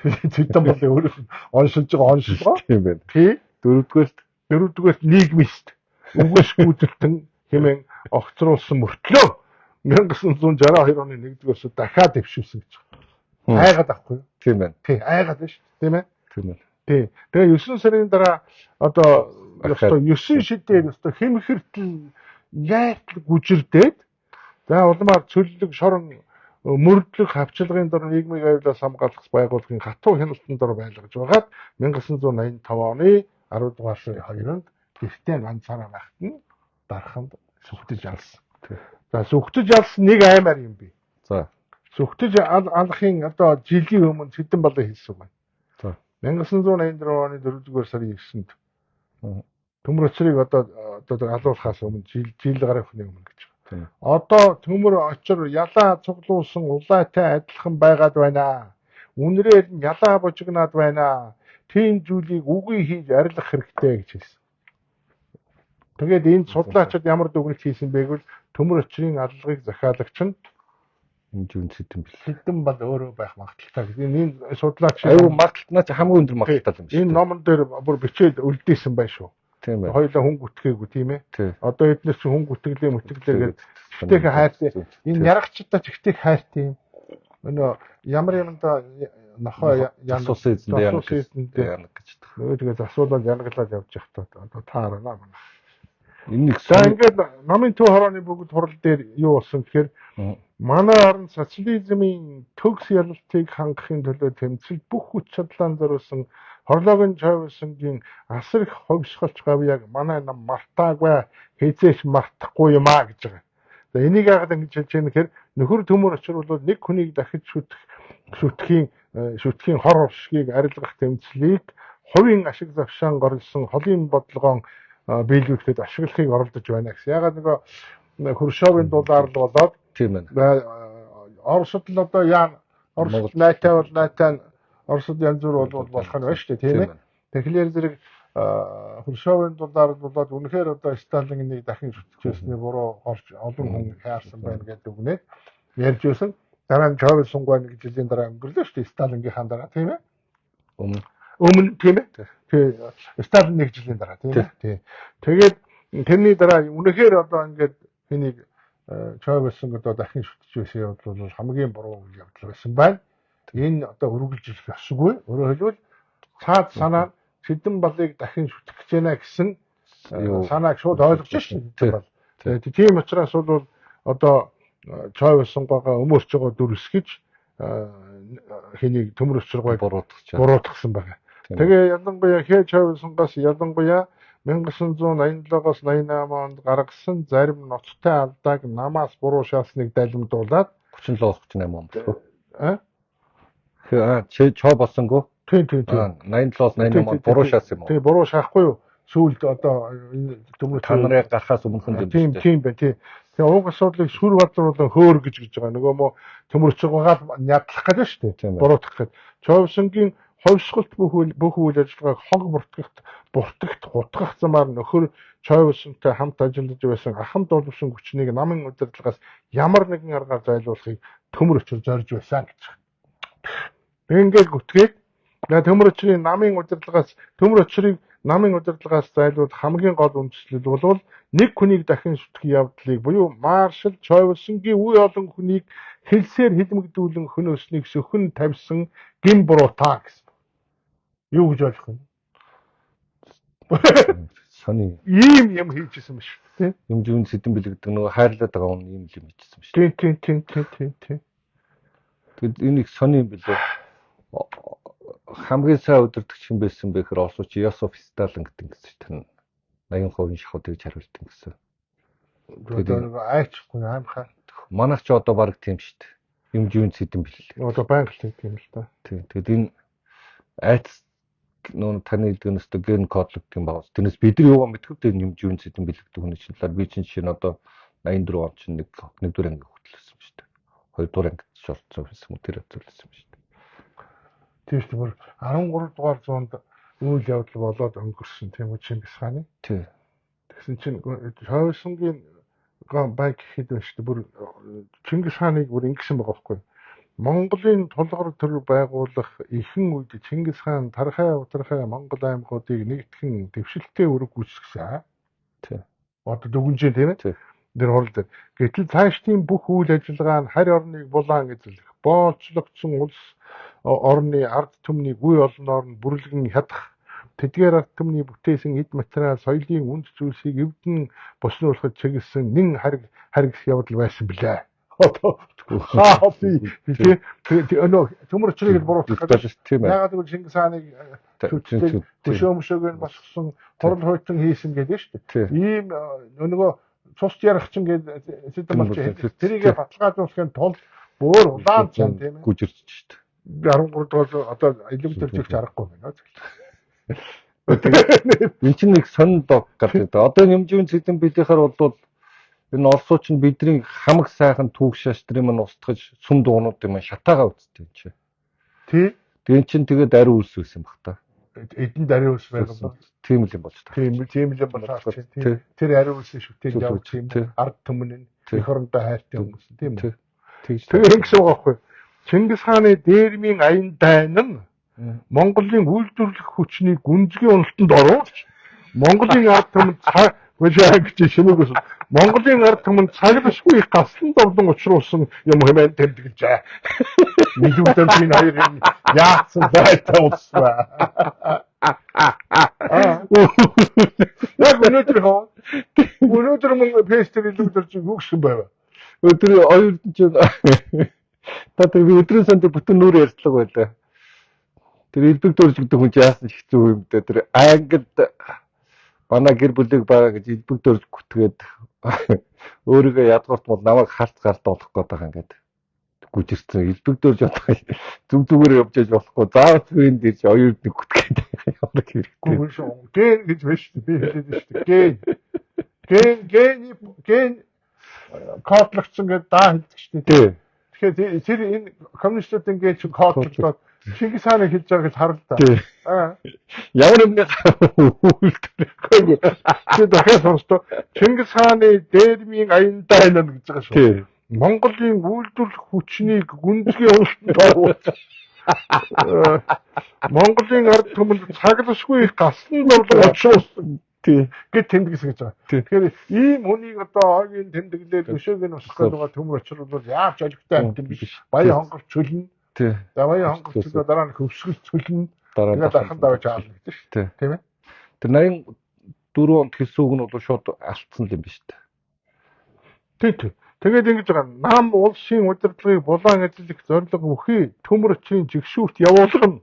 Цэдэн бол өөрөөс нь оншилж байгаа оншилгоо. Тийм байна. Тий. Дөрөвдүгээрт нийгмист үгүйсгүйдэлтэн хэмээн огцруулсан мөртлөө 1962 оны 1-р сард дахиад дэвшүүлсэн гэж байна. Айгаад авахгүй юу? Тийм байна. Тий, айгаад байна шүү дээ, тийм ээ? Тийм байна. Тий. Тэгээ 9 сарын дараа одоо ёстой 9 шидээр ёстой хэмхэртэл яайтал гүжирдээд за улмаар цөллөг шорон мөрдлөг хавчлагын дор нийгмийг аюулаас хамгаалах байгууллагын хатуу хяналтын дор байлгаж байгаад 1985 оны 10 дугаар сарын 2-нд гэртээ ганцаараа байхад нь дарханд сүхтэж алсан. За сүхтэж алсан нэг аймаар юм би. За. Сүхтэж алахын одоо жилийн өмнө Цэдэн балан хэлсэн байна. За. 1984 оны 4-р сарын 9-нд Төмөр очрыг одоо алуулахаас өмнө жил гарах хүний өмнө гэж. Одоо төмөр очор ялаа цуглуулсан улаатай адилхан байгаад байна. Үнрээр нь ялаа бужигнаад байна. Тийм зүйлийг үгүй хийж арилгах хэрэгтэй гэж хэлсэн. Тэгээд энэ судлаачид ямар дүгнэлт хийсэн бэ гэвэл төмөр очрын аллагыг захиалагч нь энэ Цэдэн бэл. Цэдэн бол өөрөө байх магадлалтай гэж. Энэ судлаач аюу магадлал наа чи хамгийн өндөр магадлал юм шиг. Энэ номон дээр бүр бичээд үлдээсэн байх шүү. Тийм байна. Хоёулаа хүн гүтгээгүй тийм ээ. Одоо эднээс чи хүн гүтгэлээ мүтгэлээ гэж ихтэйх хайртай. Энэ ярагчдаа ч ихтэйх хайртай юм. Өнөө ямар юмдаа нохоо засуулсан эзэндээ яна гэж. Нөгөө тэгээ засуулаад янаглаад явж явах та одоо таарна манай. Энэ нэг За ингээд намын төв хорооны бүгд хурал дээр юу болсон гэхээр манай орн социализмын төгс ялалтыг хангахын төлөө тэмцэж бүх хүч чадлаа зориулсан Хорлоогийн Чойболсонгийн асар их ховсголч гавьяаг манай нам мартаагүй, хэзээч мартахгүй юм а гэж байгаа. За энийг яагаад ингэж хэлж байгаа нэхэр нөхөр төмөр очир бол нэг хүнийг дахиж шүтгэхийн хор уршгийг арилгах тэмцлийг хувийн ашиг завшаан горлсон холын бодлогоон биелүүлэхэд ашиглахыг оролдож байна гэсэн. Яагаад нөгөө Хрущевын дулаар л болоод тийм байна. Оросд л одоо яа Оросд найтай бол найтай, Оросд янз бүр бол болох нь байна шүү дээ, тийм ээ. Тэгэхээр зэрэг Хрущевын дулаар болоод үнэхээр одоо Сталиныг дахин шүтчихсэний буруу орж олон хүн хаяарсан байна гэдэг үгнээр ярьж байсан. Дараа нь Чойбол сунгай нэг жилийн дараа өнгөрлөө шүү дээ, Сталингийнхаа дараа, тийм ээ. Өмнө тийм ээ. Тий, Сталин нэг жилийн дараа, тийм ээ. Тий. Тэгээд тэрний дараа үнэхээр одоо ингээд хэнийг Чойболсон одоо дахин шүтэж байсан явдал бол хамгийн буруу үйл явдал байсан байна. Энэ одоо үргэлжлэх ёсгүй. Өөрөөр хэлбэл цаад санаа Цэдэн балыг дахин шүтэх гэж байна гэсэн санааг шууд ойлгож шин. Тийм учраас бол одоо Чойболсонгойгоо өмөрч байгаа дүрсгэж хэнийг төмөр өчргойг буруутгасан байна. Тэгээ ялангуяа Хэ Чойболсонгоос ялангуяа 1987-оос 88 онд гаргасан зарим ноцтой алдааг намаас буруу шаасныг далимдуулаад 37-оос 38 он болов. А? Чо болсонгүй? Тийм. 87-оос 88 онд буруу шаасан юм уу? Тийм, буруу шаахгүй юу? Сүүлд одоо энэ төмөр та нарын гарахаас өмнөхөн юм биш. Тийм байна, тий. Тэгээ уг асуудлыг сүр бадруулан хөөр гэж гэж байгаа. Нөгөө мө төмөрчгөөгаа нядлах гэдэг шүү дээ. Буруутгах гэдэг. Чойболсонгийн ховсголт бүх үйл ажиллагааг хог буртагт хутгах замаар нөхөр Чойболсонтой хамт ажиллаж байсан ахам дулвшин хүчнийг намын удирдлагаас ямар нэгэн аргаар зайлуулахыг төмөр өчр зорж байсан гэж. Ингээд гүтгээд төмөр өчрийн намын удирдлагаас төмөр өчрийг Намын удирдлагаас зайлуулах хамгийн гол үндслэл бол нэг хүнийг дахин шүтгэх явдлыг буюу маршал Чойбалсангийн үе олон хүнийг хэлсээр хилмигдүүлэн хөнөөснийг сөхөн тавьсан гэм буруута гэсэн. Юу гэж ойлгох юм? Сони ийм юм хийжсэн биш үү? Юм зүүн сэдэн бэлэгдэг нөгөө хайрлаад байгаа хүн ийм л юм хийжсэн биш. Тийм тийм тийм тийм тийм тийм. Тэгэд энэ их сони юм билээ. Хамгийн сайн удирдагч хүн байсан бэ гэхээр Оросч Иосиф Сталин гэдэг гэсэн чинь 80% шахуу тэгж хариулт гэсэн. Тэгээд нэг айчихгүй аимхаа. Манайх ч одоо баг тийм шүү дээ. Юм зүүн сэдэн бэлэг. Одоо байнга л тийм л та. Тийм. Тэгэд энэ айц нөө таны хэлдэг нь өстө ген кодлог гэх юм байна. Тэрнээс бид нар юугаа мэдэх вэ? Юм зүүн сэдэн бэлэгдэг хүний чинь талаар би чинь жишээ нь одоо 84 он чинь нэг нэгдүгээр анги хөтлөсөн шүү дээ. Хоёрдугаар ангид ч орцсон байсан юм тэр зөвлөсөн шүү дээ. Тийм шүү дээ. Бүр 13 дугаар зуунд үйл явдал болоод өнгөрсөн тийм үү Чингис хааны. Тийм. Тэгсэн чинь Хойсонгийн байг гэхэд байна шүү дээ. Бүр Чингис хааныг бүр ингэсэн байгаа байхгүй. Монголын тулгар төр байгуулах ихэнх үед Чингис хаан Тархай, Утархай Монгол аймагуудыг нэгтгэн дэвшилттэй үүрэг гүйцэтгсэн. Тийм. Одоо дүгнжээ тийм ээ. Тэр хурал дээр. Гэтэл цаашдын бүх үйл ажиллагаа нь харь орныг булаан эзлэх, боолчлогдсон улс орны ард түмнийг үе олноор нь бүрлгэн хядах, тэдгээр ард түмний бүтээсэн эд материал, соёлын үнд зүйлсийг эвдэн боснуулахад чиглэсэн нэн хариг харигс явдал байсан билээ. Одоо тий өнөө төмөр учрыг л буруутгах гэж тийм ээ. Ягаад гэвэл Чингис хааныг шүтдэг хөшөө мөшөөг нь босгосон, хурал хуйтан хийсэн гэдэг шүү дээ. Ийм нөгөө цус ярах чинь гэдэг сэдэн болж тэрийг баталгаажуулахын тулд бүр улаан цан тийм ээ гүжирч шүү дээ. 13 дугаар одоо илэг төржигч аргагүй байна. Тэгээд энэ чинь нэг сонин дог гарч ирдэг. Одоо нэмжүүн сэдэн билийнхаар бол энэ Оросууд чинь бидний хамаг сайхан түүх шаштрын маань устгаж сүм дуунууд юм шатаага үздэг юм чи. Тий. Тэгээд чинь тэгээд ариун үлс байсан баг та. Эдэнд ариун үлс байсан ба. Тийм л юм болж та. Тийм тийм л юм болж тийм. Тэр ариун үлсийн шүтээл явж юм ард түмэн нь эх орондоо хайртай хүмүүс тийм үү. Тэгээд ингэсэн байгаа байхгүй. Чингис хааны дээрмийн аян дайн нь Монголын үйлдвэрлэх хүчнийг гүнзгий уналтанд оруулж Монголын ард түмэнд гэж шимээгээс Монголын ард түмэнд цаглашгүй гаслан довлон учруулсан юм хэмээн тэмдэглэжээ. Мэдүүлдэмжийн хоёрын яатсан зайтай улс ба. Яг өнөөдөр хоо. Өнөөдөр мөн фестивал илүүдэрч юу гэсэн байв. Өдөр хоёр чинь та тэр би өдрийн санд бүтэн нүр ярьцлага байлаа. Тэр элбэг дөрж гэдэг хүн яасан ч хэцүү юм дээ. Тэр Англид манай гэр бүлийг байгаа гэж элбэг дөрж гүтгээд өөрийгөө ядгуурт мол намайг халт гарт болох гээд байгаа ингээд гүжирсэн. Элбэг дөрж одоо зүг зүгээр явж яж болохгүй. Заавал энд ирж оюун нэг гүтгээд ямар хэрэгтэй. Ген гэж байна шүү дээ. Би хэлээд шүү дээ. Ген. Ген ген ген кодлогдсон гэдээ даа хэлдэг шүү дээ. Тэгэхээр тэр энэ коммунистуудын ген чинь кодлогдоод Чингис хааны хэлж байгааг л харал та. Аа. Ямар юмны үйлдвэр. Тэр дахиад сонстоо. Чингис хааны дээрмийн аяндаа байна гэж байгаа шүү. Монголын үйлдвэрлэх хүчнийг гүнзгий уналтанд оруулж Монголын ард түмэнд цаглашгүй гаслан довлон учруулсан гэд тэмдэглэсэн гэж байгаа. Тэгэхээр ийм хүнийг одоо ойгийн тэмдэглэл өшөөг нь усгах гэдэг төмөр учрал бол яаж олигтой амьд юм биш. Баян хонгор чөлнө. За баян хонгор чөлөө дараа нь хөвсгөл чөлнө. Дараа нь дархан давж аална гэдэг шүү дээ. Тийм ээ. Тэр 84 онд хэлсэн үг нь бол шууд алдсан юм биш үү? Тийм тийм. Тэгээд ингэж байгаа. Нам улсын удирдлагыг булаан эзлэх зорилго бүхий төмөр өчрийн жигшүүрт явуулгана.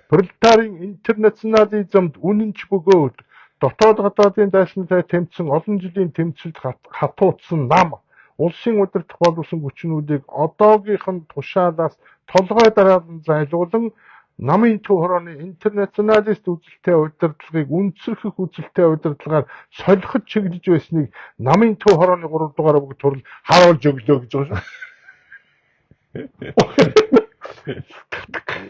Пролетарын интернационализмд үнэнч бөгөөд дотоод гадаадын дайсантай тэмцсэн олон жилийн тэмцэлд хатууцсан нам улсын удирдах боловсон хүчнүүдийг одоогийнх нь тушаалаас толгой дараалан зайлуулан намын төв хорооны интернационалист үзэлтэй удирдлагыг үндэсрэх үзэлтэй удирдлагаар солиход чиглэж байсныг намын төв хорооны 3 дугаар бүг турал харуулж өглөө гэж байгаа шүү.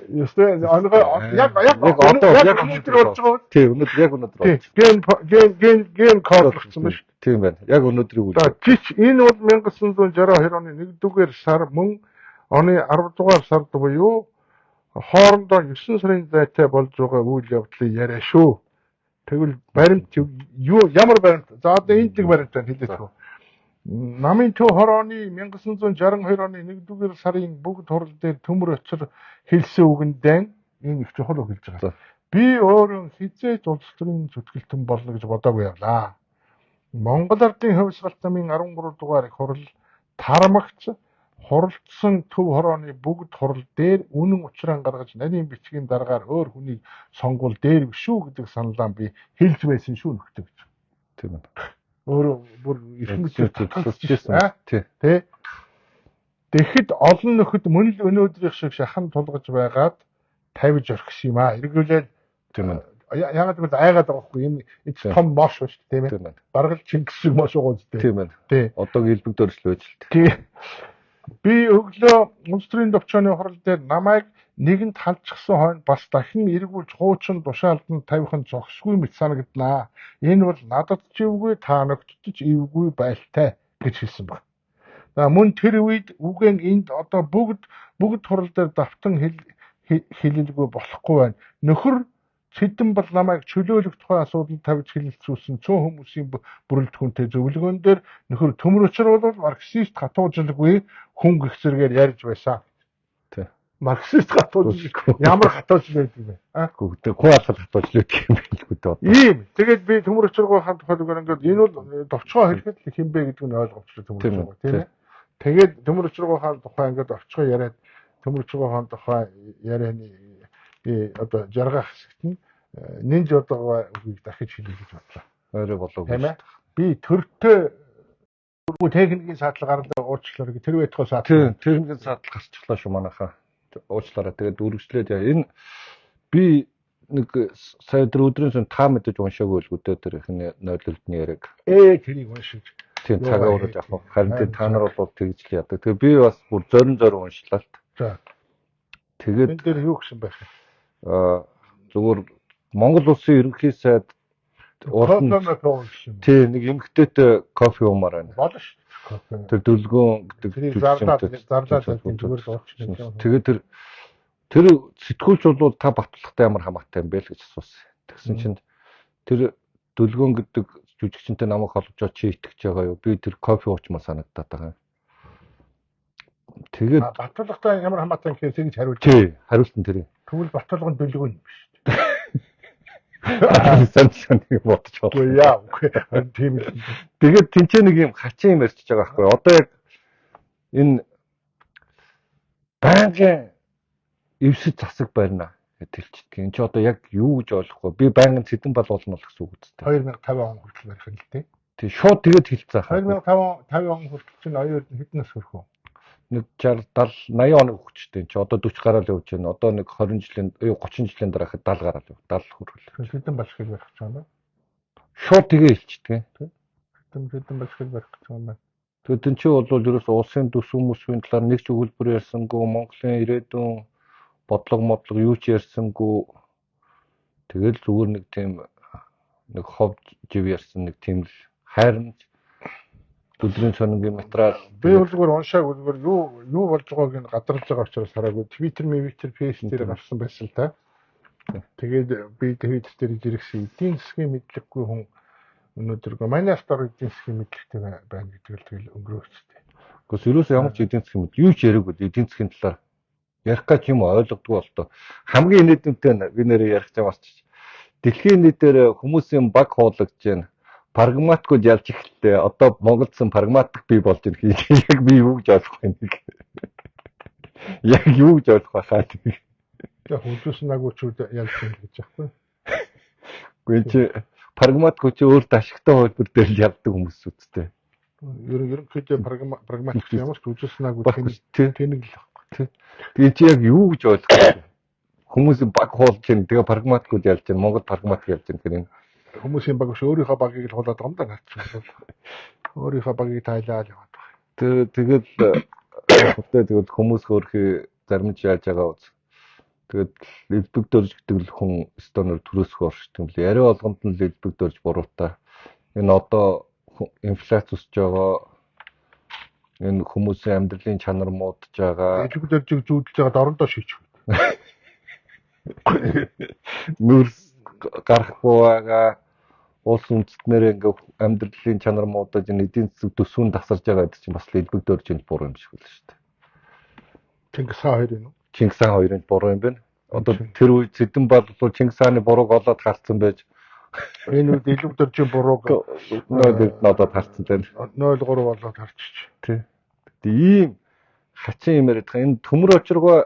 Ёстой онгой яг яг одоо яг өнөөдөр болж байгаа. Тийм өнөөдөр яг өнөөдөр болж. Ген ген ген ген кодлогдсон байна шүү. Тийм байна. Яг өнөөдрийн үйл. За чич энэ бол 1962 оны 1-р сар мөн оны 10 дугаар сард буюу хоорондоо 9 сарын зайтай болж байгаа үйл явдлын яриа шүү. Тэгвэл баримт юу ямар баримт? За одоо энд нэг баримт байна хэлээч. Намын төв хорооны 1962 оны 1-р сарын бүгд хурал дээр Төмөр очир хэлсэн үгэндээ энэ их чухал үг хэлж байгаа. Би өөрөө хизээч улс төрийн зүтгэлтэн болно гэж бодоогүй явлаа. Монгол Ардын хувьсгалт намын 13 дугаар их хурал тармагч хуралдсан төв хорооны бүгд хурал дээр үнэн учраа гаргаж нарийн бичгийн дараагаар өөр хүнийг сонгуул дээр биш үү гэдэг саналаа би хэлж байсан шүү нөхдөг гэж. Тийм ээ. Өөрөө бүр эрхэм хүчээр татгалзчихсан. Тий. Тэгэхэд олон нөхөд мөн л өнөөдрийнх шиг шахан тулгаж байгаад тавьж орхисон юм аа. Эргүүлээд тийм ээ. Яагаад гэвэл айгаад байгаа байхгүй энэ том мош шүү дээ, тийм ээ. Бараг л Чингис шиг мош байгаа үстэй. Тийм ээ. Тий. Одоогийн элбэг дөржил байж л. Тий. Би өглөө улс төрийн төвчөөний хурал дээр намайг нэгэнд халдчихсан хойно бас дахин эргүүлж хуучин тушаалд нь тавих нь зохисгүй мэт санагданаа. Энэ бол надад ч эвгүй, та нөхдөд ч эвгүй байлтай гэж хэлсэн баг. За мөн тэр үед үгэн энд одоо бүгд хурал дээр давтан хэлэлгүй болохгүй байна. Нөхөр Цэдэн бол намайг чөлөөлөх тухай асуудал тавьж хэлэлцүүлсэн цөөн хүмүүсийн бүрэлдэхүүнтэй зөвлөгөөн дээр нөхөр Төмөр учир бол марксист хатуужилгүй хүн гэх зэрэгээр ярьж байсан. Тий. Марксист хатуужилгүй ямар хатуужил байдаг юм бэ? Аа. Гэхдээ хүн алхал хатуужил байдаг юм байна л үү. Ийм. Тэгээд би Төмөр учиргүйн тухай зүгээр ингээд энэ бол товчгоо хэлэхэд л хин бэ гэдэг нь ойлгомжтой Төмөр учиргүй, тийм ээ. Тэгээд Төмөр учиргүй хаан тухай ингээд орчгоо яриад Төмөр учиргүй хаан тухай ярианы одоо жаргах хэсэгт нь нинж бодогоо үгийг дахиж хэлье гэж бодлоо. Ойроо болоогүй. Тийм ээ. Би төртөө техникийн саатал гарлаа уучлаарай. Тэр байтугай саатал. Тийм, техникийн саатал гарчихлаа шүү манайхаа. Уучлаарай. Тэгээд үргэлжлээд яа. Энэ би нэг сая тэр өдрийн сон та мэдэж уншаагүй л гүдээ тэр ихний нойлолтны яриаг. Тэрийг уншиж. Тийм, цагаа ураад явах. Харин тэр та нар бол тэгж л яадаг. Тэгээ би бас бүр зорин зорин уншлаа л. За. Тэгээд энэ дээр юу гэсэн байх вэ? Зүгээр Монгол улсын ерөнхий сайд урд нь тий нэг эмэгтэйтэй кофе уумаар байна. Болно шүү. Кофе. Тэр дөлгөөн гэдэг зарлаад зүгээр л уучих. Тэгээд тэр сэтгүүлч бол та батлахтай ямар хамаатай юм бэ л гэж асуусан. Тэгсэн чинь тэр дөлгөөн гэдэг жүжигчэнтэй намайг холбож чи итгэж байгаа юу? Би тэр кофе уучмаа санагдаад байгаа юм. Тэгээд батлахтай ямар хамаатай гэхээр тэгж хариулж. Тий, хариултан тэр. Тэгвэл баталга нь дөлгөөн юм биш. Сан нэг бодож байна. Үгүй яа, үгүй. Тийм л. Тэгээд тэнцээ нэг юм хачин юм ярьчихж байгаа байхгүй. Одоо яг энэ байнгын эвсэж засаг барина гэж хэлчихдэг. Энд чи одоо яг юу гэж ойлгохгүй. Би байнгын цэдэн бал болно л гэсэн үг үстэй. 2050 он хүртэл барих юм л дээ. Тий, шууд тэгээд хэлцээ. 2050 он хүртэл чинь оюун эрдэнэ хэдэн нас хүрэх вэ? Нэг 60 70 80 оног хүчтэй. Чи одоо 40 гараал явж байна. Одоо нэг 20 жилийн 30 жилийн дараа 70 гараал яв. 70 хүрэл. Хэдэн бал шиг барих гэж байгаа юм бэ? Шууд тэгээ хэлчихдэг. Хэдэн бал шиг барих гэж байгаа юм бэ? Тэгээд тэн чи бол ерөөс улсын төсөв мөсвийн талаар нэг ч өгүүлбэр ярьсангүй, Монголын ирээдүйн бодлого модлого юу ч ярьсангүй. Тэгэл зүгээр нэг тийм нэг хов жив ярьсан нэг тийм л хайрамж өдрийн цонгийн материал. Би бол зүгээр уншааг зүгээр юу болж байгааг нь гадарлаж байгаа учраас хараагүй. Twitter, Twitter, Face дээр гарсан байсан л та. Тэгээд би Twitter дээр жиргсэн эдийн засгийн мэдлэггүй хүн өнөөдөр манай автор эдийн засгийн мэдлэгтэй байна гэдэг л тэгэл өнгөрөөцтэй. Гэхдээ ерөөсөө ямар ч эдийн засгийн мэдлэг юу ч яриаггүй эдийн засгийн талаар ярих гэж юм ойлгодгүй болтоо. Хамгийн нийтэмтэй нь би нэрээ ярих гэж марчиж. Дэлхийн нийтээр хүмүүсийн баг хуулагдж байна. Прагматикуд ялж эхэллээ. Одоо Монголдсон прагматик бий болж ирэх. Яг би юу гэж ойлгох вэ нэг. Яг юу гэж ойлгох байхаа тэг. Яг хөлөөс нагуучуд ялж байна гэж яахгүй. Үгүй чи прагматик чи өөрт ашигтай хувилбар дээр л явдаг хүмүүс үсттэй. Ерөнхийдөө прагматик ямар ч хөлөөс нагуу тэнэг л байхгүй. Тэгээ чи яг юу гэж ойлгох вэ? Хүмүүс баг хуулж байна. Тэгээ прагматикуд ялж байна. Монгол прагматик ялж байна гэхээр энэ хүмүүсийн баг биш өөрийнхөө багийг л хулаад байгаа юм да наач. Өөрийнхөө багийг тайлаад яваад байгаа. Тэгэл тэгэл хүмүүс хөөрхий зарим ч яаж байгаа үз. Тэгээд элбэг дөрж гэдэг л хүн стоноор төрөөсгөө оршдог юм лээ. Яриа болгонд нь элбэг дөрж буруутай. Энэ одоо инфляц өсөж байгаа. Энэ хүмүүсийн амьдралын чанар муудж байгаа. Элбэг дөржийг зүүдэлж байгаа орондоо шийчих. Нүрс гарахгүй байгаа улс үндэстнэрээ ингээ амьдралын чанар муудаж энэ эдийн засаг төсвөн тасарж байгаа гэдэг чинь бас л элбэг дөржинд буруу юм шиг л шүү дээ. Чингис хаан хоёрын үү? Чингис хаан хоёрын буруу юм байна. Одоо тэр үед Цэдэн бол Чингис хааны бурууг олоод харцсан байж энэ үед элбэг дөржийн бурууг 0.1 олоод харцсан байна. 0.3 болоод харчих. Тий. Гэтэ ийм хачин юм яриад байгаа. Энэ төмөр очиргоо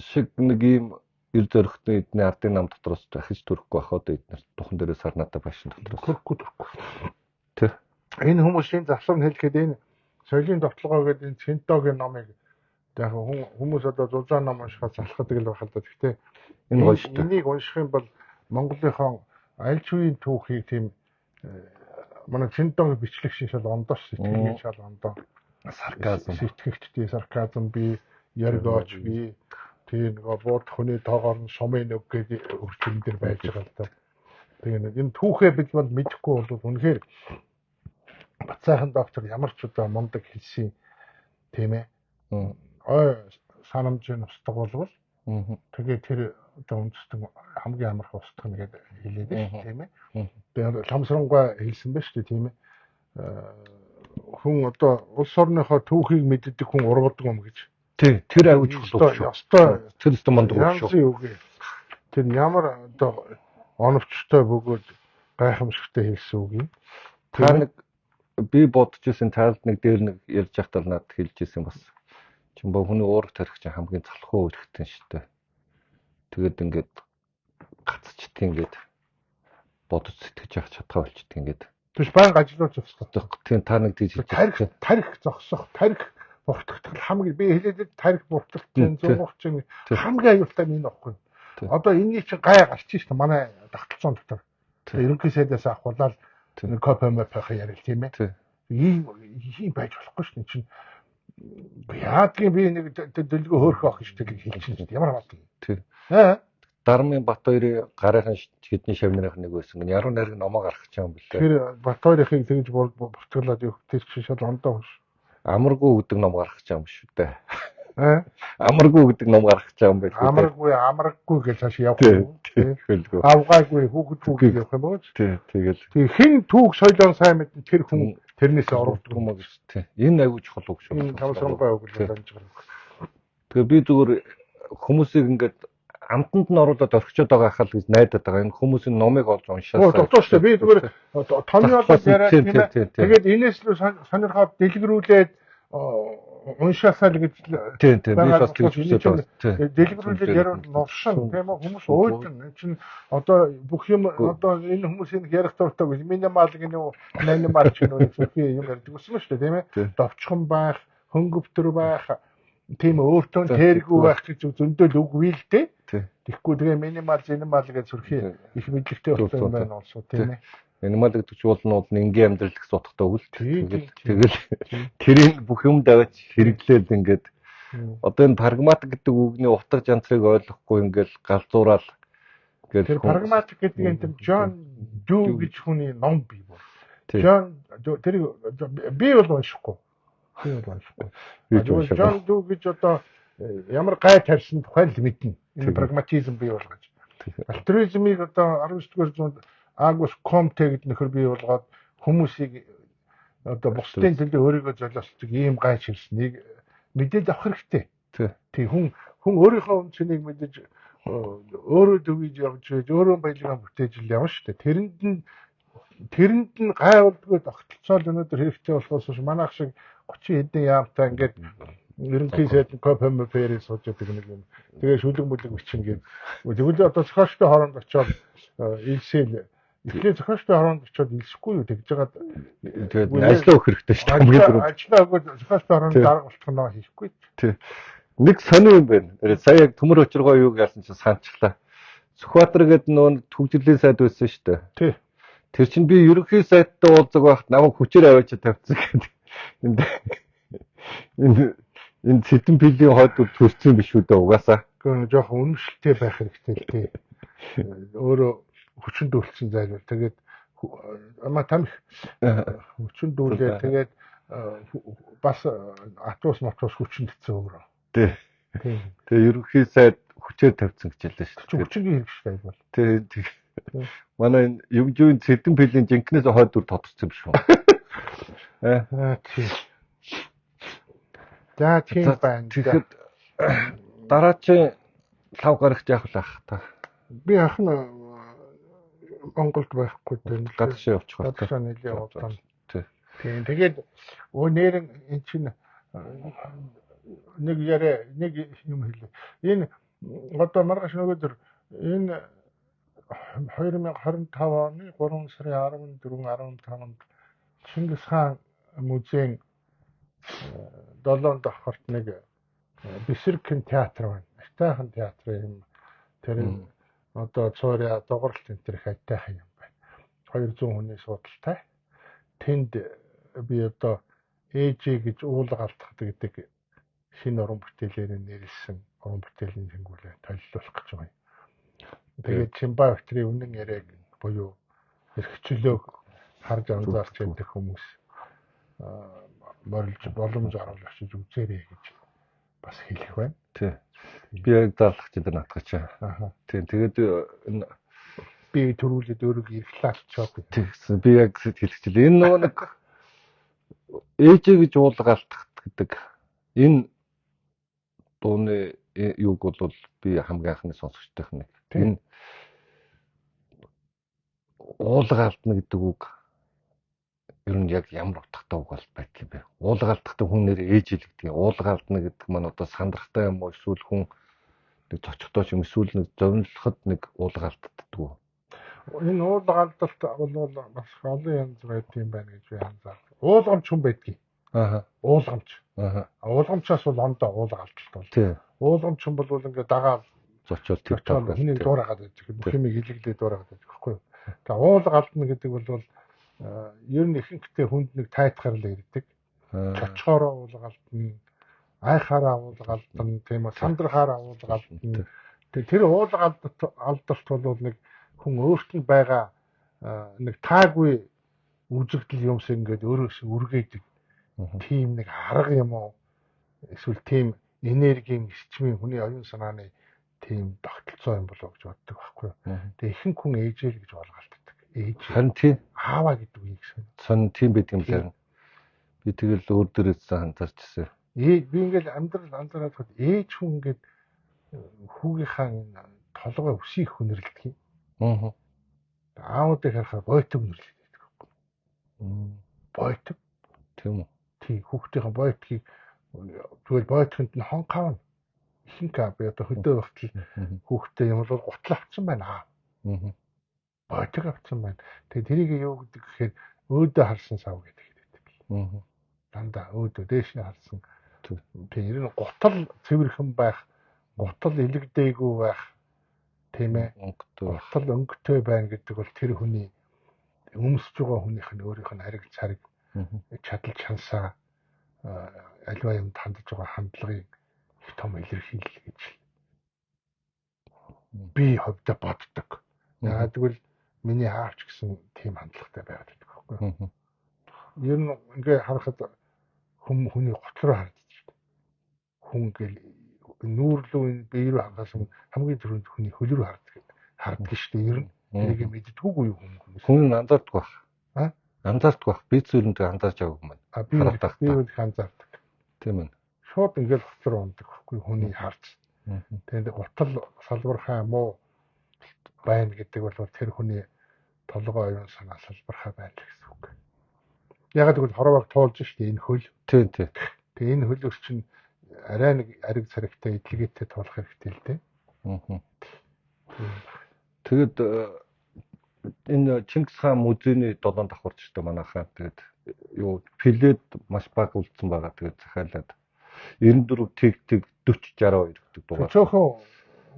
шиг нэг ийм эр зөрөгтэй эдний ардын нам дотроос дахиж төрөхгүй байх одоо эднэр тухан дээрээ сарнаатай байшин дотроос. Төрөхгүй. Тий. Энэ хүмүүсийн завсар нь хэлэхэд энэ соёлын довтлогоо гэдэг энэ Центогийн номыг яг хүмүүс одоо зузаан ном уншихад залхадаг л байх л да. Гэхдээ энэ гоё шүү дээ. Энийг унших юм бол Монголынхон аль ч үеийн түүхийг тийм манай Центогийн бичлэг шиг шал ондоо сэтгэлийн шал ондоо. Сарказм. Сэтгэгчдийн сарказм би, яргооч би тийм нөгөө бууд хүний тоогоор нь сумын нэг гэдэг өвчин дээр байж байгаа л да. Тэгээ нэг энэ түүхээ бид бол мэдэхгүй бол үнэхээр Батсайхан доктор ямар ч удаа мундаг хэлсэн тийм ээ. Ой санамжийн устдаг болвол тэгээ тэр одоо үндэстэн хамгийн амархан устгах нь гэдэг хэлээд байна тийм ээ. Тэгээ ламсрангуй хэлсэн ба шүү дээ тийм ээ. Хүн одоо улс орныхоо түүхийг мэддэг хүн урвадаг юм гэж. Тий, тэр аягүй чухал үг шүү. Ёстой. Тэр өстө мундаг үг шүү. Янзын үг. Тэр ямар одоо оновчтой бөгөөд гайхамшигтай хэлсэн үг юм. Та нэг би бодож исэн тайлд нэг дээр нэг ярьж байхдаа надад хэлж исэн бас чин бо хүний уурах тарих чинь хамгийн залхуу эрхтэн шүү дээ. Тэгээд ингээд гацчдаг ингээд бодож сэтгэж явах чадхаа болчдөг ингээд. Түш байнга ажиллаж явах. Тийм та нэг тийж хэлж. Тарих зогсох, тарих буртгах хамгийн би хэлээд тарих буртгах чинь зугах чинь хамгийн аюултай нь энэ баггүй. Одоо энэний чинь гай гарч шít манай тогтолцоон дотор. Ерөнхий сайдаас авахулаад нэг копомопох яриа тийм ээ. Ийм байж болохгүй шүү дээ чинь. Яадгийн би нэг дэлгөө хөөрхөө ах шүү дээ гэж хэлчихсэн шүү дээ. Ямар хамаатай. Тий. Дармын Бат хоёрын гарынхан хэдний шавнырынх нэг байсан. Яруу найраг номоо гаргах юм бэлээ. Тэр Бат хоёрыг тэгж буртгалаад явах тэр чинь шал ондоо хөш. Амаргүй гэдэг ном гаргах юм шүү дээ. Амаргүй гэдэг ном гаргах юм байл. Амаргүй, амаргүй гэж цааш явах юм. Авгаагүй, хүүхэдгүй гэж явах юм уу? Тий, тэгэл. Тэг хэн түүх соёлоо сайн мэднэ тэр хүн тэрнээс орвдог юм уу гэж. Тий. Энэ аягүй чухал үг шүү. Энэ тавсрамгай үг л дамжих юм. Тэгээ би зүгээр хүмүүсийг ингээд амтанд нь оруулаад орхичод байгаа хал гэж найдаад байгаа. Энэ хүмүүсийн номыг олж уншаасаа. Тогтоо шүү дээ. Би зүгээр томьёолол яриад тийм ээ. Тэгээд энэс л сонирхоод дэлгэрүүлээд уншаасаа л гэж тийм тийм би бас тэгж хүсэж байгаа. Дэлгэрүүлээд яриад нуршин тийм үү хүмүүс уйдна. Энэ чинь одоо бүх юм одоо энэ хүмүүсийн ярих дуртай гэж минимал гэнэ үү, нанимал ч гэнэ үү зүрхий юм ярьдаг гэсэн шүү дээ тийм ээ. Довчхон байх, хөнгөвтөр байх, тийм өөртөө тэргүй байх гэж зөндөл үг бий л дээ. Тэгэхгүй тэгээ минимал, зинемал гэж зүрхий их мэдлэгтэй болсон юм байна улсууд тийм ээ. Минимал гэдэг чинь бол нь энгийн амьдрал гэсэн утгатай үг л. Тэгэл тэрийг бүх юм даваач хэрэглээл ингээд одоо энэ прагматик гэдэг үгний утга жанцрыг ойлгохгүй ингээд галзуураал ингээд тэр прагматик гэдэг нь тэр Джон Дю гэж хүний ном бий бол. Джон тэрийг би бол уншихгүй. Би бол уншихгүй. Джон Дю гэж одоо ямар гай тарьсан тухай л мэднэ. Энэ прагматизм бий болгож. Альтруизмыг одоо 19-р зуунд Агус Комте гэдэг нөхөр бий болгоод хүмүүсийг одоо бусдын төлөө өөрийгөө золиослдог ийм гай чирснийг мэдээд авах хэрэгтэй. Тий хүн өөрийнхөө үн цэнийг мэдэж өөрөө төвийж явж байж өөрөө баялгаа бүтээж л явна шүү дээ. Тэрэнд нь гай болдгоо тогтолцоол өнөөдөр хэрэгтэй болохоос биш манайх шиг 30 хэдэн яамтай ингээд ерөнхий сайд КПМП-ээр сууж байдаг нэг юм. Тэгээ шүлэг мүлэг бичин гээд. Тэгвэл одоо зохиолчтой хооронд очиод илсээл эхлээ зохиолчтой хооронд очиод илсэхгүй юу тэгж жагаад тэгээд ажиллаа өгөх хэрэгтэй шүү дээ. Ажиллаа өгөөд зохиолчтой хооронд дарга болтох нь хийхгүй. Тий. Нэг сони юм байна. Сая яг төмөр очиргоо юу гэсэн чинь саначлаа. Сүхбаатар гэдэг нөө төгжрлийн сайд байсан шүү дээ. Тий. Тэр чинь би ерөнхий сайдтай уулзаг байхад намайг хүчээр аваач тавьчихсан гэдэг. Энэ цэдэн пилийн хойд төрсөн биш үү дээ угаасаа. Гэхдээ жоохон үнэмшилтэй байх хэрэгтэй л дээ. Өөрөө хүчин дүүлсэн зайлвал тэгээд ама тамх хүчин дүүлээ тэгээд бас атуус матуус хүчин дэтсэн өөрөө. Тий. Тэгээ ерөнхий сайд Хүчээр тавьсан гэж хэллээ шүү дээ. Хүчингийн хэрэг шүү дээ бол. Тий. Манай энэ Юмжүүн Цэдэн пилийн жинкнээс хойд дүр тодорсон юм шүү. Аа тий. За тийм байна. Тэгэхэд дараачийн лав гарагт яах вэ ах та? Би ах нь Монголд байхгүй дээ. Гадагшаа явчих байх. Гадагшаа нэлээ удаан. Тий. Тийм. Тэгээд өө нэрэн эн чинь нэг яриа нэг юм хэлээ. Энэ одоо маргааш нөгөөдөр энэ 2025 оны 3 сарын 14 15-нд Чингис хаан музейн долоон давхарт нэг Бисеркин театр байна. Айтайхан театр юм. Тэр нь одоо цуурья дугаралт энэ төр их айтайхан юм байна. 200 хүний суудалтай. Тэнд би одоо ээжээ гэж уулга алдах гэдэг шинэ уран бүтээлээр нэрлсэн уран бүтээлийн тэнгүүлээ толилуулах гэж байгаа юм. Тэгээд Чимба Викторийн үнэн яриаг буюу эрхчлөөг харж анзаарч байдаг хүмүүс морилж боломж оруулж очиж үзээрэй гэж бас хэлэх байна. Тий. Би яг заалах чинь наатах чи. Аа. Тийм. Тэгээд энэ би төрүүлээд өөрийгөө эрхлээлчээд. Тэгсэн. Би яг хэлэх чинь энэ нөгөө нэг ээжээ гэж уулга алдах гэдэг энэ дууны юуг бол би хамгийн анхны сонсогчдох нэг. Энэ уулга алдна гэдэг үг ер нь яг ямар утгатай үг бол байдаг юм бэ? Уулга алдахдаа хүн нэр ээж хэлэгдэг. Уулга алдна гэдэг маань одоо сандрахтай юм уу эсвэл хүн нэг цоцогтой ч юм эсвэл нэг зовнилоход нэг уулга алддаг уу? Энэ уулга алдалт бол бас олон янз байдаг юм байна гэж би анзаарсан. Уулгамч хүн байдгийг. Аа. Уулгамч. Аа. Уулгамчаас бол ондоо уулга алдалт бол. Тий. Уулгамч хүн бол ингээ дагаал зочоол тэр тавхал хүний дуурайгаад байдаг. Бүх юмыг илэглээ дуурайгаад байдаг байхгүй юу? За уулга алдна гэдэг бол ер нь ихэнхдээ хүнд нэг тайтгаар л ирдэг. Чочхоороо уулга алдна, айхаараа уулга алдна, тийм үү, сандрахаараа уулга алдна. Тэгээ тэр уулга алдалт бол нэг хүн өөрт нь байгаа нэг таагүй үзэгдэл юмс ингээд өөрөөс үргээдэг. Тийм нэг арга юм уу? Эсвэл тийм энергийн эрчмийн хүний оюун санааны тийм тогтолцоо юм болоо гэж боддог байхгүй юу. Тэгээ ихэнх хүн ээжэл гэж уулга алддаг. Ээж. Харин тийм ааваа гэдэг үгийг сонь. Сон тийм байдаг юм лээ. Би тэгэл өөр дээрээс анзаарч ирсэн. Би ингээл амьдрал анзаараад хад ээж хүн ингээд хүүгийнхаа энэ толгой үсийг хүнрэлдэг юм. Аа. Аавуудыг харахаар бойтог үнэрлэдэг байдаг байхгүй. Бойтог. Тийм үү? Тий, хүүхдийнхээ бойтгийг зүгээр бойтгонд нь хон хавна. Ихэнх би одоо хөдөө багтал хүүхдээ юм бол гутал авцсан байна аа. Бойтог авцсан байна. Тэгээ тэрийг юу гэдэг гэхээр өөдөө харсан сав гэдэг хэлдэг. Дандаа өөдөө дээш нь харсан. Тэгээ ер нь гутал цэвэрхэн байх, гутал илэгдээгүй байх, тийм ээ. Өнгөтэй. Гутал өнгөтэй байна гэдэг бол тэр хүний өмсөж байгаа хүнийх нь өөрийнх нь хариг цариг чадал чансаа аливаа юмд хандж байгаа хандлагын их том илэрхийлэл гэж би хувьдаа боддог. Яагаад гэвэл миний аав ч гэсэн тийм хандлагатай байгаад байдаг байхгүй юу? Ер нь ингээ харахад хүм хүний гутал руу харагдаж шүү дээ. Хүн ингээл нүүр рүү бие рүү харахаас өмнө хамгийн түрүүнд хүний хөл рүү хардаг шүү дээ. Ер нь тэрийг мэддэггүй юу хүмүүс. Хүн анзаардаг байх. Аа? Анзаардаг байх. Би зүйлэндээ анзаарч байгаагүй юм байна. А би бол их анзаардаг. Тийм ээ. Шууд ингээл гутал руу ундаг байхгүй хүний харц. Тэгээд гутал салбархаа муу байна гэдэг бол тэр хүний толгой оюун санаа салбархаа байна гэсэн үг. Ягаад гэвэл хороог туулж шүү дээ энэ хөл. Тийм тийм. Тэгээ энэ хөлөөр чинь арай нэг ариг царигтай эдлэгээтэй туулах хэрэгтэй л дээ. Тэгээд энэ Чингис хаан музейний долоон давхарч шүү дээ манайхаа. Тэгээд юу плед маш бага үлдсэн байгаа. Тэгээд захиалаад 94 тэг тэг 40 62 гэдэг дугаар. Цөөхөн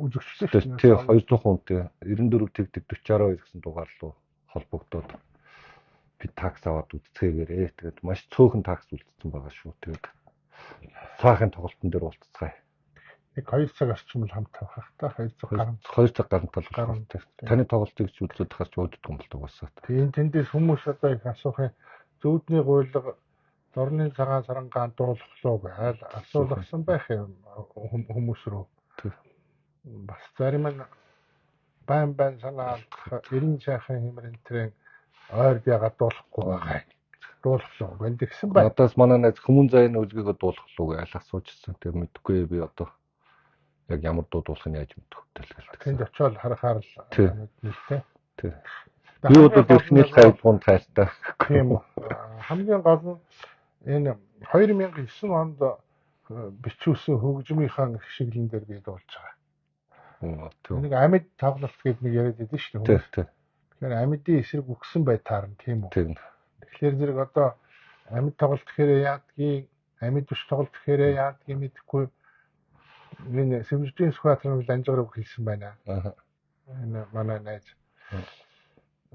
үзэгчтэй шүү дээ. Тий 200 хүнтэй 94 тэг тэг 40 62 гэсэн дугаар руу холбогдоод би такс аваад үзцгээгээрээ. Тэгээд маш цөөхөн такс үлдсэн байгаа шүү. Тэгээд цаахын тоглолтын дээр уулзцгаая. Нэг 2 цаг орчим л хамт тавих та 2 цаг гарan 2 цаг гарan тал таны тоглолтыг ч үзээд тахаас ч үүддэг юм л угаасаа. Тийм тэндээс хүмүүс одоо их асуух юм. Зүүдний гуйлга дорны цагаан сарангаан дуулахлуу гайл асуулгасан байх юм хүмүүс рүү. Бас зарим нь байн санаа алдах 90 сайхан хэмэр энтрийн ойрд ягаад дуулахгүй байгаа юм. Дуулахлаа гэнэ тэгсэн байна. Надаас манай найз хүмүүн заяаны үлгээгөө дуулахлуу гэж аль асуужсэн. Тэгээ мэдэхгүй би одоо яг ямар дуу дуулахыг яаж мэдэх вэ гэлээ. Тэнд очиод харахаар л мэднэ л тэ. Тий. Би бол эрхний хайргуунд хайртай. Тийм үү. Хамгийн гол нь энэ 2009 онд бичүүлсэн хөгжмийнхаа шиглэн дээр би дуулж байгаа. Тийм. Нэг амьд тоглолт гэдэг нэг яриад идэв шүү дээ. Тийм. Тэгэхээр амьдын эсрэг үгсэн бай таарна тийм үү. Тийм. Тэгэхээр зэрэг одоо амьд тоглолт гэхээр яадгийг, амьд биш тоглолт гэхээр яадгийг мэдэхгүй. Энэ Сэвждийн Сүхбаатар нэг ланжгараг хэлсэн байна. Энэ манай найз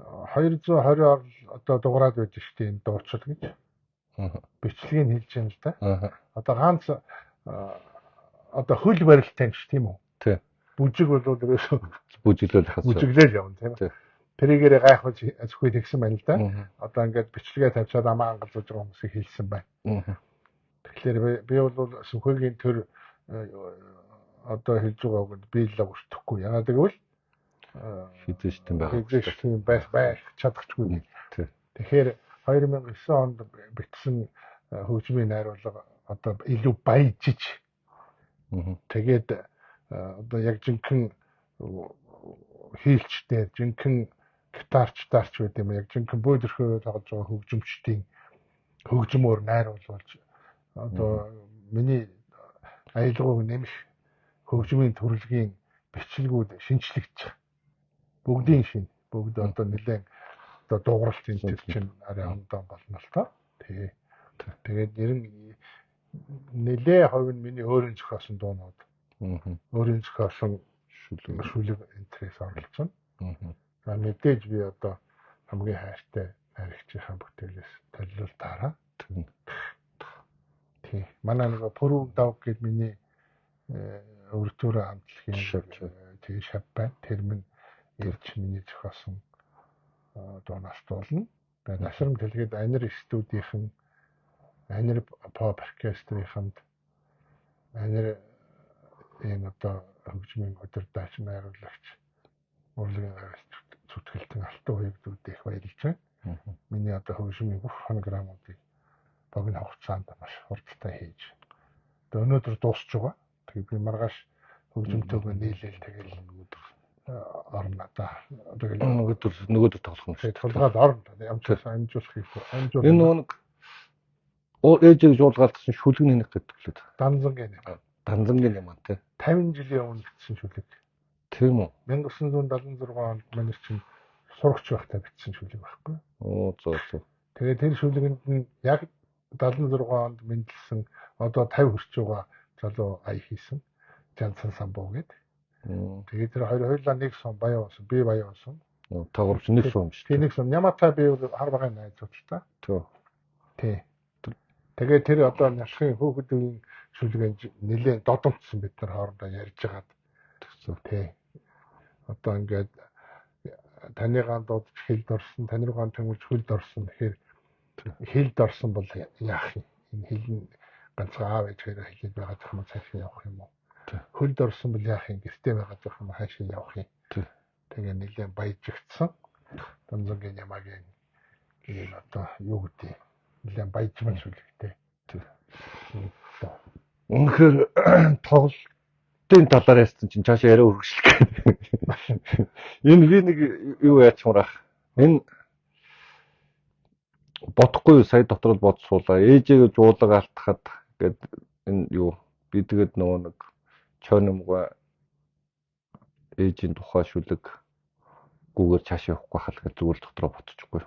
220 орл одоо дугаарад байж шүү дээ энэ дуучил гэж. Бичлэгийг хэлж юм л да. Одоо ганц одоо хөл барилттай юм шүү тийм үү? Тийм. Бүжиг бол ерөөсөө бүжиглэл хасаа. Бүжиглэл явна тийм үү? Тэрийгээрээ гайхуулж зүхээ тэгсэн байна л да. Одоо ингээд бичлэгээ тавьчаад амаа ангалзаж байгаа хүмүүсийг хэлсэн байна. Тэгэхээр би бол Сүхээгийн төр одоо хэлж байгаа үгэнд би л өртөхгүй. Яагаад гэвэл хизээш тийм байх. Хизээш тийм байх чадахгүй. Тэгэхээр 2009 онд бичсэн хөгжмийн найруулга одоо илүү баяжиж тэгээд одоо яг жинхэнэ хийлчтэй, жинхэнэ гитарчдаарч байд юм, яг жинхэнэ бөөлөрхөөр тоглож байгаа хөгжимчдийн хөгжмөөр найруулуулж одоо миний аялгауг нэмэх хөгжмийн төрөлгийн бичлэгүүд шинжлэгдэж байгаа. Бүгдийн шин, бүгд одоо нэлээд одоо дууралт энэ төр чинь арай хомдон болно л тоо. Тий. Тэгээд нэрэн нэлээ хувь нь миний өөрийн зохиосон дуунууд. Өөрийн зохиосон шүлэг энтрээс оролцсон. За мэдээж би одоо хамгийн хайртай найрагчийнхаа бүтээлээс толиул таараа. Тий. Манай нэг Пүрүү дав гэд миний өртөөрөө хамтлагийн тий шав байна. Тэр минь ирж миний зохиосон дуунаас дуулна. Тэгээд Насрам дэлгээд Анир студийнхэн, Анир pop оркестрийнханд, Анир энэ одоо хөгжмийн удирдаач, найруулагч, урлагийн зүтгэлтэн алтан хуягдууд их баярлж байна. Миний одоо хөгжмийн бүх фонограммуудыг богино хугацаанд маш хурдтай хийж. Одоо өнөөдөр дуусч байгаа. Тэгээ би маргааш хөгжмөнтэйгөө нийлээл тэгэл өнөөдөр орно да. Тэгэл нөгөөдөр тоглох юм шиг. Толгойд орно. Ямчаас амжуулах юм. Амжуул. Энэ нэг ээжийг жуулгаалдсан шүлэг нэх гэдэг лээ. Данзангийн юм. Данзангийн юм аа тий. 50 жилийн өмнө бичсэн шүлэг. Тийм үү? 1976 онд манай чинь сурагч байхдаа бичсэн шүлэг байхгүй. Оо зөө зөө. Тэгээд тэр шүлгэнд нь яг 76 онд мэндэлсэн одоо 50 хүрч байгаа залуу ая хийсэн. Жансан самбуу гэдэг. Тэгээд тэр хоёр хоёулаа нэг сум баян болсон, би баян болсон. Та гурав нэг сум шүү. Тий нэг сум. Яматай би хар багын найзууд л та. Тий. Тий. Тэгээд тэр одоо нялхын хүүхдийн шүлгэнд нэлээд додомцсон бид нар хоорондоо ярьж хагаад. Тий. Одоо ингээд таныгаан дуудаж хилд орсон, тань руугаан тэмүүлж хөлд орсон гэхээр хилд орсон бол яах юм? Энэ хил нь ганцхан аав ээж хоёроо хилээд байгаа гэх юм цаашаа явах юм уу? Хөлд орсон бол яах юм? Гэртээ байгаа гэх юм хаашаа явах юм? Тэгээ нэлээд баяжигдсан. Данзангийн ямагийн энэ одоо юу гэдэг нэлээд баяжмал шүлэгтэй. Үнэхээр тоглолтын талаар ярьсан чинь цаашаа яриа үргэлжлэх гээд. Энэ би нэг юу яачмаар ах. Энэ бодохгүй сая дотор л бодсуулаа. Ээжээ жуулга алтахад гээд энэ юу би тэгээд нөгөө нэг чойномгой ээжийн тухай шүлэг гүүгээр цаашаа явахгүй хал гэж зүгээр л дотроо бодчихгүй.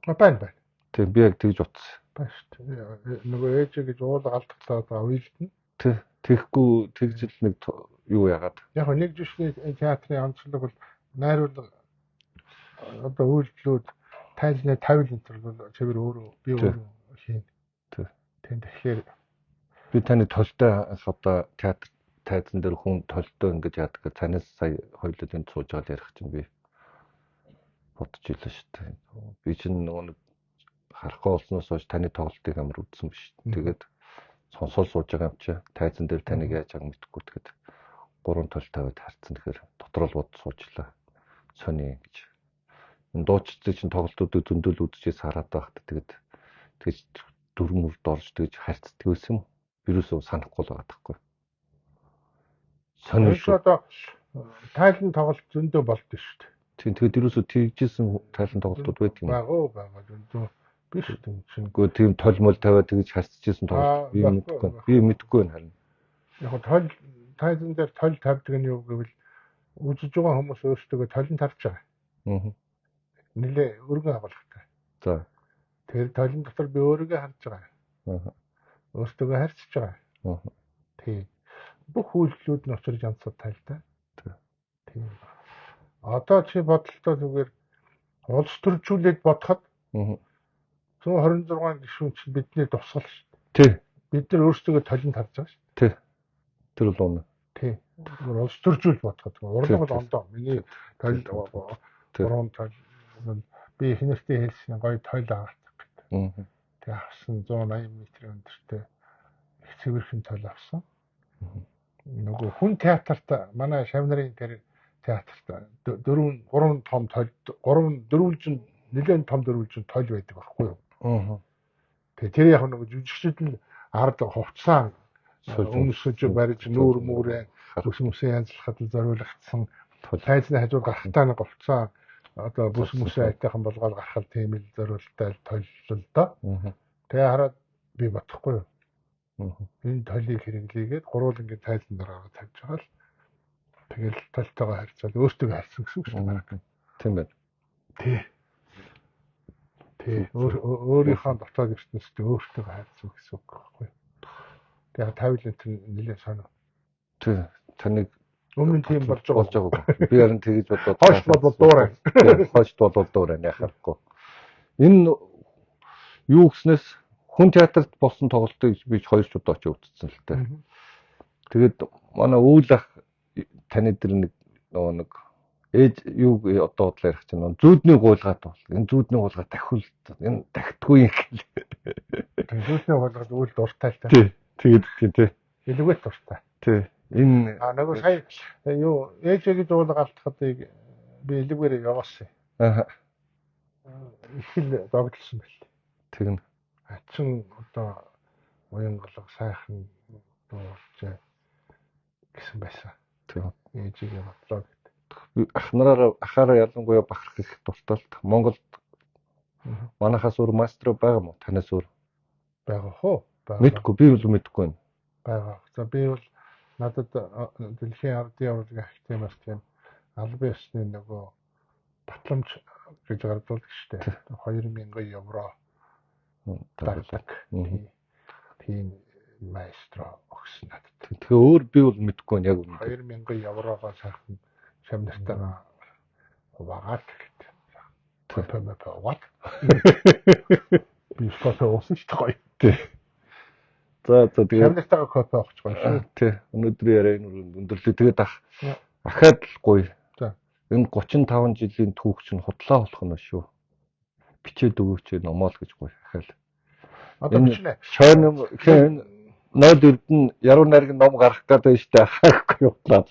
Байна байна. Тийм би яг тэгж утсан. Байна шүү дээ. Нөгөө ээжээ гэж уулга алдахлаа одоо уйлдна. Тэг тэгэхгүй тэгж л нэг юу яагаад. Яг нэг жишний театрын онцлог бол найруулга одоо үйлдэлүүд тайлны 50 энэ төр бол цэвэр өөрөө би өөрөө хийн. Тийм тэгэхээр би таны толтой одоо театр тайзан дээр хүн толтой ингэж яадаг гэж танаас сая хоёулаа энд сууж байгаа ярих чинь би бодож илээ шүү дээ. Би чинь нөгөө нэг харахгүй болсноос хойш таны тоглолтыг амар үзсэн биш. Тэгээд сонсоол сууж байгаа юм чи тайзан дээр таныг яаж байгааг мэдэхгүй тэгээд 3 тол тавиад харцсан. Тэгэхээр дотор л бод суужлаа. Сони гэж. Энэ дуучцыг чинь тоглолтуудыг зөндөл үзчихээс хараад байхдаа тэгээд тэгж дөрвөн мөрд орж тэгж харьцдаг байсан юм. Ерөөсөө санахгүй л байгаа байхгүй. Сони шүү. Одоо тайлан тоглолт зөндөө болд шүү дээ. Тийм, тэгээд ерөөсөө тэгжсэн тайлан тоглолтууд байдаг юм. Байгаа зөндөө биш тийм чинь. Үгүй тийм тол мол тавиад тэгж харьцажсэн тоглолт би мэдэхгүй. Би мэдэхгүй байна харин. Яг тол тайлан дээр тол тавьдаг нь юу гэвэл үзэж байгаа хүмүүс өөрсдөө толон тарж байгаа. Аа. Нилээ өргөн агуулгатай. За. Тэр толон дотор би өөрийгөө харж байгаа. Аа. Өөртөө харьцаж байгаа. Аа. Тийм. Бүх үйлдэлүүд нь учир янзууд тайлтай. Тийм. Одоо чи бодолтой зүгээр улс төржүүлээд бодоход 126 гишүүн чинь бидний тусгал шүү дээ. Тий. Бид нар өөрсдөө толинд харж байгаа шүү дээ. Тий. Тэр бол үнэ. Тий. Улс төржүүлж бодоход урлаг бол ондоо. Миний толь гурван тол би их нэртэй хэлсэн гоё толь аваад гэдэг. Тэгээ авсан 180 м өндөртэй их цэвэрхэн толь авсан. Нөгөө хүн театрт манай шавнарын тэр театрт 4 3 том толь 3 дөрвөлжин нэлээд том дөрвөлжин толь байдаг байхгүй юу? Аа. Тэгээ тэр яг нөгөө жүжигчд нь ард хувцсан өмсөж барьж нүүр мүрээ бүс мүсээ янзлахад зориулагдсан тайзны хажууд гарахтаа нэг хувцсан одоо бүс мүсээ айтайхан болгоод гарахал тийм л зориулттай толь л доо. Тэгээ хараад би бодохгүй юу? Энэ толийг хэрэглээгээд гурван ингээд тайзан дээр гаргаад тавьж байгаа л тэгэл толтойгоо харьцаад өөртөө харьцсан гэсэн үг шүү дээ. Тийм байна. Тий. Тий. Өөрийнхөө дотоод ертөнцид өөртөө харьцсан гэсэн үг байхгүй юу? Тэгээ 50 литр нэлээд сонио. Тий. Таныг өмнө тийм болж байгаа. Би харин тэгэж бодоод хойш болвол дуурай. Хойш болвол дуурай яхахгүй. Энэ юу гэснээс хүн театрт болсон тоглолтыг би 2 удаа очиж үзсэн л дээ. Тэгээд манай үйл ах таны дээр нэг нөгөө нэг ээж юу одоо бодлоо ярих чинь зүүдний гуйлгаад бол энэ зүүдний гуйлгаа дахил энэ дахтгүй юм гэл. Зүүдний гуйлгаад үйл дуртай л та. Тий. Тэгээд тийм тий. Илүүгээ дуртай. Тий. Энэ нөгөө сая юу ээжээгийн дуулга алдахад би илүүгээр яваасан. Аа. Их л догдолсон байл. Тэгнэ. Ачин одоо уянгалга сайхан дуулжээ гэсэн байсан. Тийм. Ээжигээ бодлоо гэдэг. Би ах нараараа ахаараа ялангуяа бахарх их дуртай л. Монголд манайхаас өөр мастер байгаа мó? Танаас өөр байгаа хөө? Мэдгүй, би бол мэдэхгүй байна. Байгаа. За би бол надад дэлхийн ардын урлагийн академиас тийм албан ёсны нөгөө батламж гэж гардуулдаг шүү дээ. 2000 евро дагдаг. Тийм маэстро өгсөн надад. Тэгэхээр өөр би бол мэдэхгүй байна яг үнэндээ. 2000 еврогоо сайхан шам нартайгаа хуваагаад гэдэг. Кофе мөпө угаад. Би кофе уусан шүү дээ гоё. Тий. За за тэгээд шам нартайгаа кофе уух гоё шүү. Тий. Өнөөдрийн яриа энэ өндөрлөө. Тэгээд ах ахаад л гоё. За. Энэ 35 жилийн түүх чинь худлаа болох нь шүү. Бичээд өгөөч номоол гэж гоё ахаал. Одоо бичнэ. Шойн хэн 0 эрдэн яруу найргийн ном гарах гэдэг нь шүү дээ. Хахгүй явтлаа.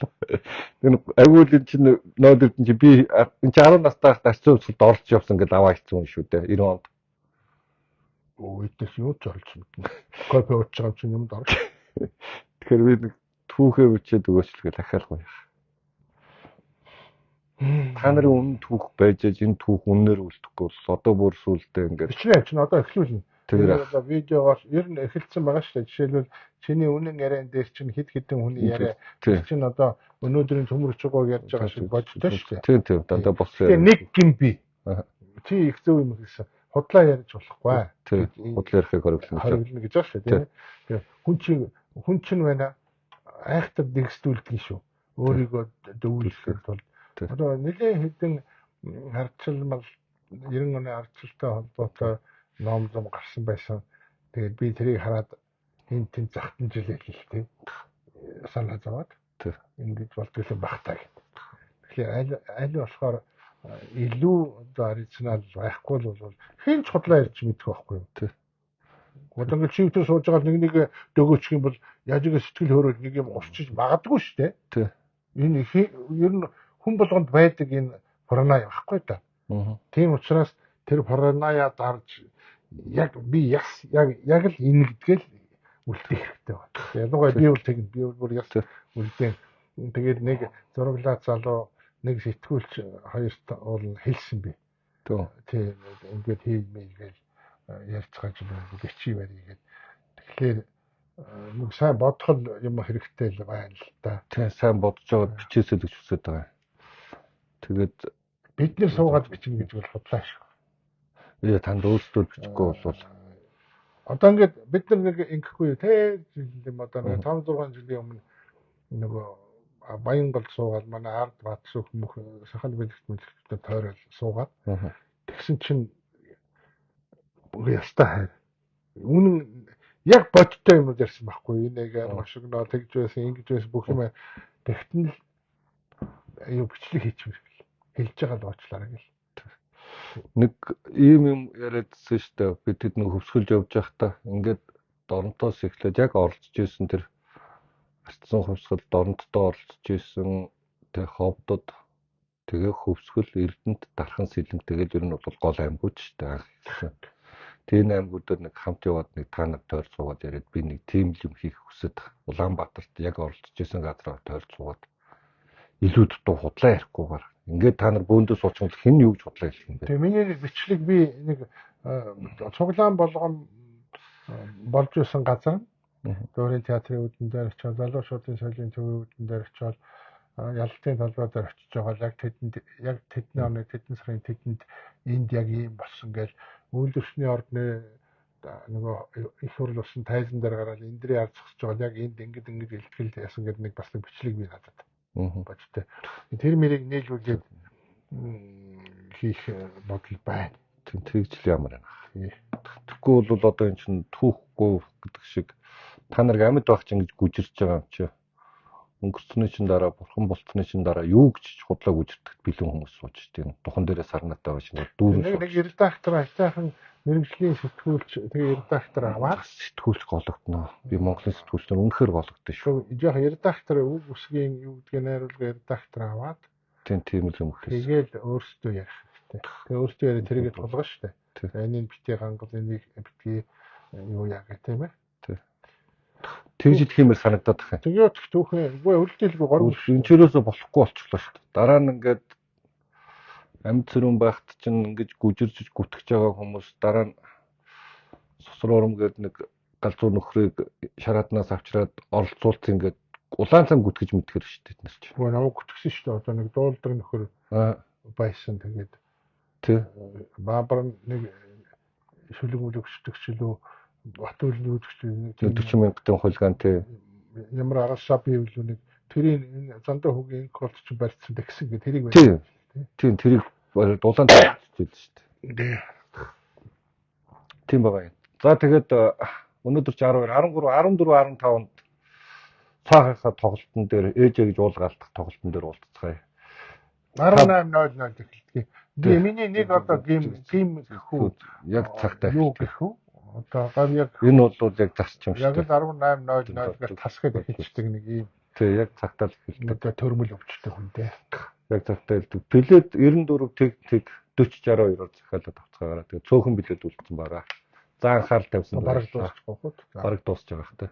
Энэ агуул эн чинь 0 эрдэн чи би эн чи 10 настай байхдаа арчин хувьсгалд оролцож явсан гэдээ аваа хийсэн юм шүү дээ. 90 онд. Өө эднээс юу ч оролцож мэднэ. Кофе ууж байгаа юм чинь юмд орж. Тэгэхээр би нэг түүхээ бичээд өгөөч л гэж ахаал гоё. Та нарын үнэн түүх байж аж энэ түүх үннээр үлдэхгүй бол одоо бүр сүулдэ ингээд бичнэ чинь одоо эхлүүлнэ. Тэр одоо видеогоор ер нь эхэлсэн байгаа шүү дээ. Жишээлбэл чиний үнэн яриан дээр чинь хэд хэдэн хүний яриа чинь одоо өнөөдрийн төмөрч байгааг ярьж байгаа шиг бодтой шүү дээ. Тийм тийм дандаа бос. Тэгээ нэг гин би. Чи их зөв юм хэлсэн. Худлаа ярьж болохгүй. Тийм. Худлаа ярихыг хориглоно. Хориглоно гэж байгаа шүү дээ. Тэгээ хүн чинь байна айхтар дэгсдүүлдэг шүү. Өөрийгөө дөвүүлэхэд бол одоо нэлээд хэдэн хардчилмал 90 оны ардчлалтай холбоотой ном зам гарсан байсан. Тэгээд би тэрийг хараад энэ тэнд захтан жилээ л тий. Санаа зовоод ингэж болдгоо юм бах та гэд. Тэгэхээр аль болохоор илүү одоо оригинал байхгүй л бол хэн ч худлаа ярьж мэдэх байхгүй юу? Тий. Одоо ингээд чивтер сууж байгаа нэг нэг дөгөөчих юм бол яаж игээ сэтгэл хөөрөл нэг юм урчиж магадгүй шүү дээ. Тий. Энэ ер нь хүн болгонд байдаг энэ параноя байхгүй да. Тийм учраас тэр параноя дарж яг би яс яг яг л энэ гэдгээл үлдэх хэрэгтэй байна. Ялангуяа би бол тэгнэ. Би бол бүр яс үлдээн. Тэгээд нэг зураглаад залуу нэг сэтгүүлч хоёрт уул хэлсэн би. Тий, ингээд хиймээ гэж ярьцгааж нэг бичиж барья гэд. Тэгэхээр нэг сайн бодох юм хэрэгтэй л байна л да. Тий, сайн бодож байгаад бичээсэй л гэж хүсэж байгаа. Тэгээд бид нэр суугаад бичнэ гэж бол худлаа шүү. Ээ танд өөрсдөө бичихгүй болвол одоо ингээд бид нар нэг ингэхгүй те жил юм одоо нэг 5 6 жилийн өмнө нөгөө Баянгол суугаад манай ард бат сүх мөх сахал бэлэгт мэлэгтээ тойрол суугаад тэгсэн чинь ястай хайр. Үнэн яг бодтой юм ярьсан байхгүй. Энэ яг ошигноо тэгж байсан, ингэж байсан бүх юм тэгтэн л аюу бичлэг хийчихмээр гэл. Хэлж байгаа л уучлаарай гэл. Нэг ийм юм яриадсэн шүү дээ. Би тэд нэг хөвсгөлж явж байхдаа ингээд Доронтоос эхлээд яг оролцож исэн тэр арцсан хувьсгал Доронттой оролцож исэн тэг ховдод тэгээ хөвсгөл Эрдэнэт Дархан Сэлэнг тэгэл ер нь бол гол аймагуд шүү дээ анх эхэлсэн. Тэр аймагуудаар нэг хамт яваад нэг та нар тойр суугаад яриад би нэг тийм л юм хийх хүсэж Улаанбаатарт яг оролцож исэн газараа тойр суугаад илүү дутуу худлаа ярихгүйгээр ингээд та нар бөөндөө суучихвал хэн юу гэж худлаа хэлэх юм бэ? Тэгээ миний нэг бичлэг би нэг цуглаан болгон болж исэн газар Дүүрийн театрын үүдэн дээр очиод, залуучуудын соёлын төвийн үүдэн дээр очиод, ялалтын талбай дээр очиж байгаа яг тэдэнд яг тэдний оны тэдэн сарын тэдэнд энд яг ийм болсон гэл үйлдвэрчний ордны нөгөө их хурл усан тайзан дээр гараад эндрийн ард зогсож байгаа яг энд ингэж ингэж илтгэл ясан гэдэг нэг бас нэг бичлэг би надад бодтой. Тэр мэрийг нийлүүлээд хийх бодол байна. Тэгж л ямар байна. Тэгэхгүй бол одоо эн чинь түүхгүй гэдэг шиг та нарыг амьд байх чинь гэж гүжирч байгаа юм чи. Өнгөрсөний чинь дараа бурхан болцсны чинь дараа юу гэж худлаа гүжирдэхэд бэлэн хүмүүс сууж тийм духан дээрээ сарнаатай байж нэг дүүрэн нэг редактор айтайхан мэрэгжлийн сэтгүүлч тэгээ редактор аваад сэтгүүлч гологдно. Би Монголын сэтгүүлч нар үнэхээр гологдсон шүү. Жоох редактор үг үсгийн юу гэдгийг найруулга редактор аваад тийм л юм хийсэн. Тэгээл өөрсдөө ярих хэрэгтэй. Тэгээ өөрсдөө яриа тэрийгэ тулгана шүү дээ. Энийг битгий гангал, энийг битгий юу яа гэх тийм ээ. Тэгж идэх юмэр санагдаад байна. Тэгээд түүхэн үгүй үлдээлгүй горг. Энэ чирээсээ болохгүй болчихлоо шүү дээ. Дараа нь ингээд амьд цэрүүн байхад чинь ингэж гүжирж гүтгэж байгаа хүмүүс дараа нь сусар урам гээд нэг галзуу нөхрийг шарааднаас авчираад оролцуулт ингээд улаан цам гүтгэж мэдгэр шүү дээ тэд нар чинь. Үгүй намайг гүтгсэн шүү дээ. Одоо нэг дуулдаг нөхөр байсан тэгээд тий баабар нэг шүлэг мүлэг өчтөг ч илүү Батүл нүүдэгч нэг 40 мянгатын хулиган тий ямар араасаа би үлээ нэг тэрийн энэ зандаа хүүгийн инк болт чи барьцсан тэгсэн гэ тэрийг барьсан тий тэрийг дулаан тавьчихсан шүү дээ. Тийм байгаа юм. За тэгээд өнөөдөр ч 12 13 14 15-нд цаахынхаа тоглолтын дээр ээжээ гэж уулгаалдах тоглолтын дээр уулзцгаая. 18:00 эхэлдэг. Би миний нэг одоо гим гим гэхүү яг цагтаа юу гэхүү одоо гав яг энэ бол яг зарчим шүү. Яг л 18:00 гэж тасгаад эхэлчихдэг нэг ийм. Тий, яг цагтаа л эхэлдэг. Одоо төрмөл өвчтэй хүн дээ. Яг цагтаа хэлдэг. Билет 94 тэг тэг 40 62-оор захиалаад авцгаагаараа. Тэгээ цөөхөн билет үлдсэн байгаа. За анхаарал тавьсан. Бараг дуусчих واخ. Бараг дуусч байгаа хэ.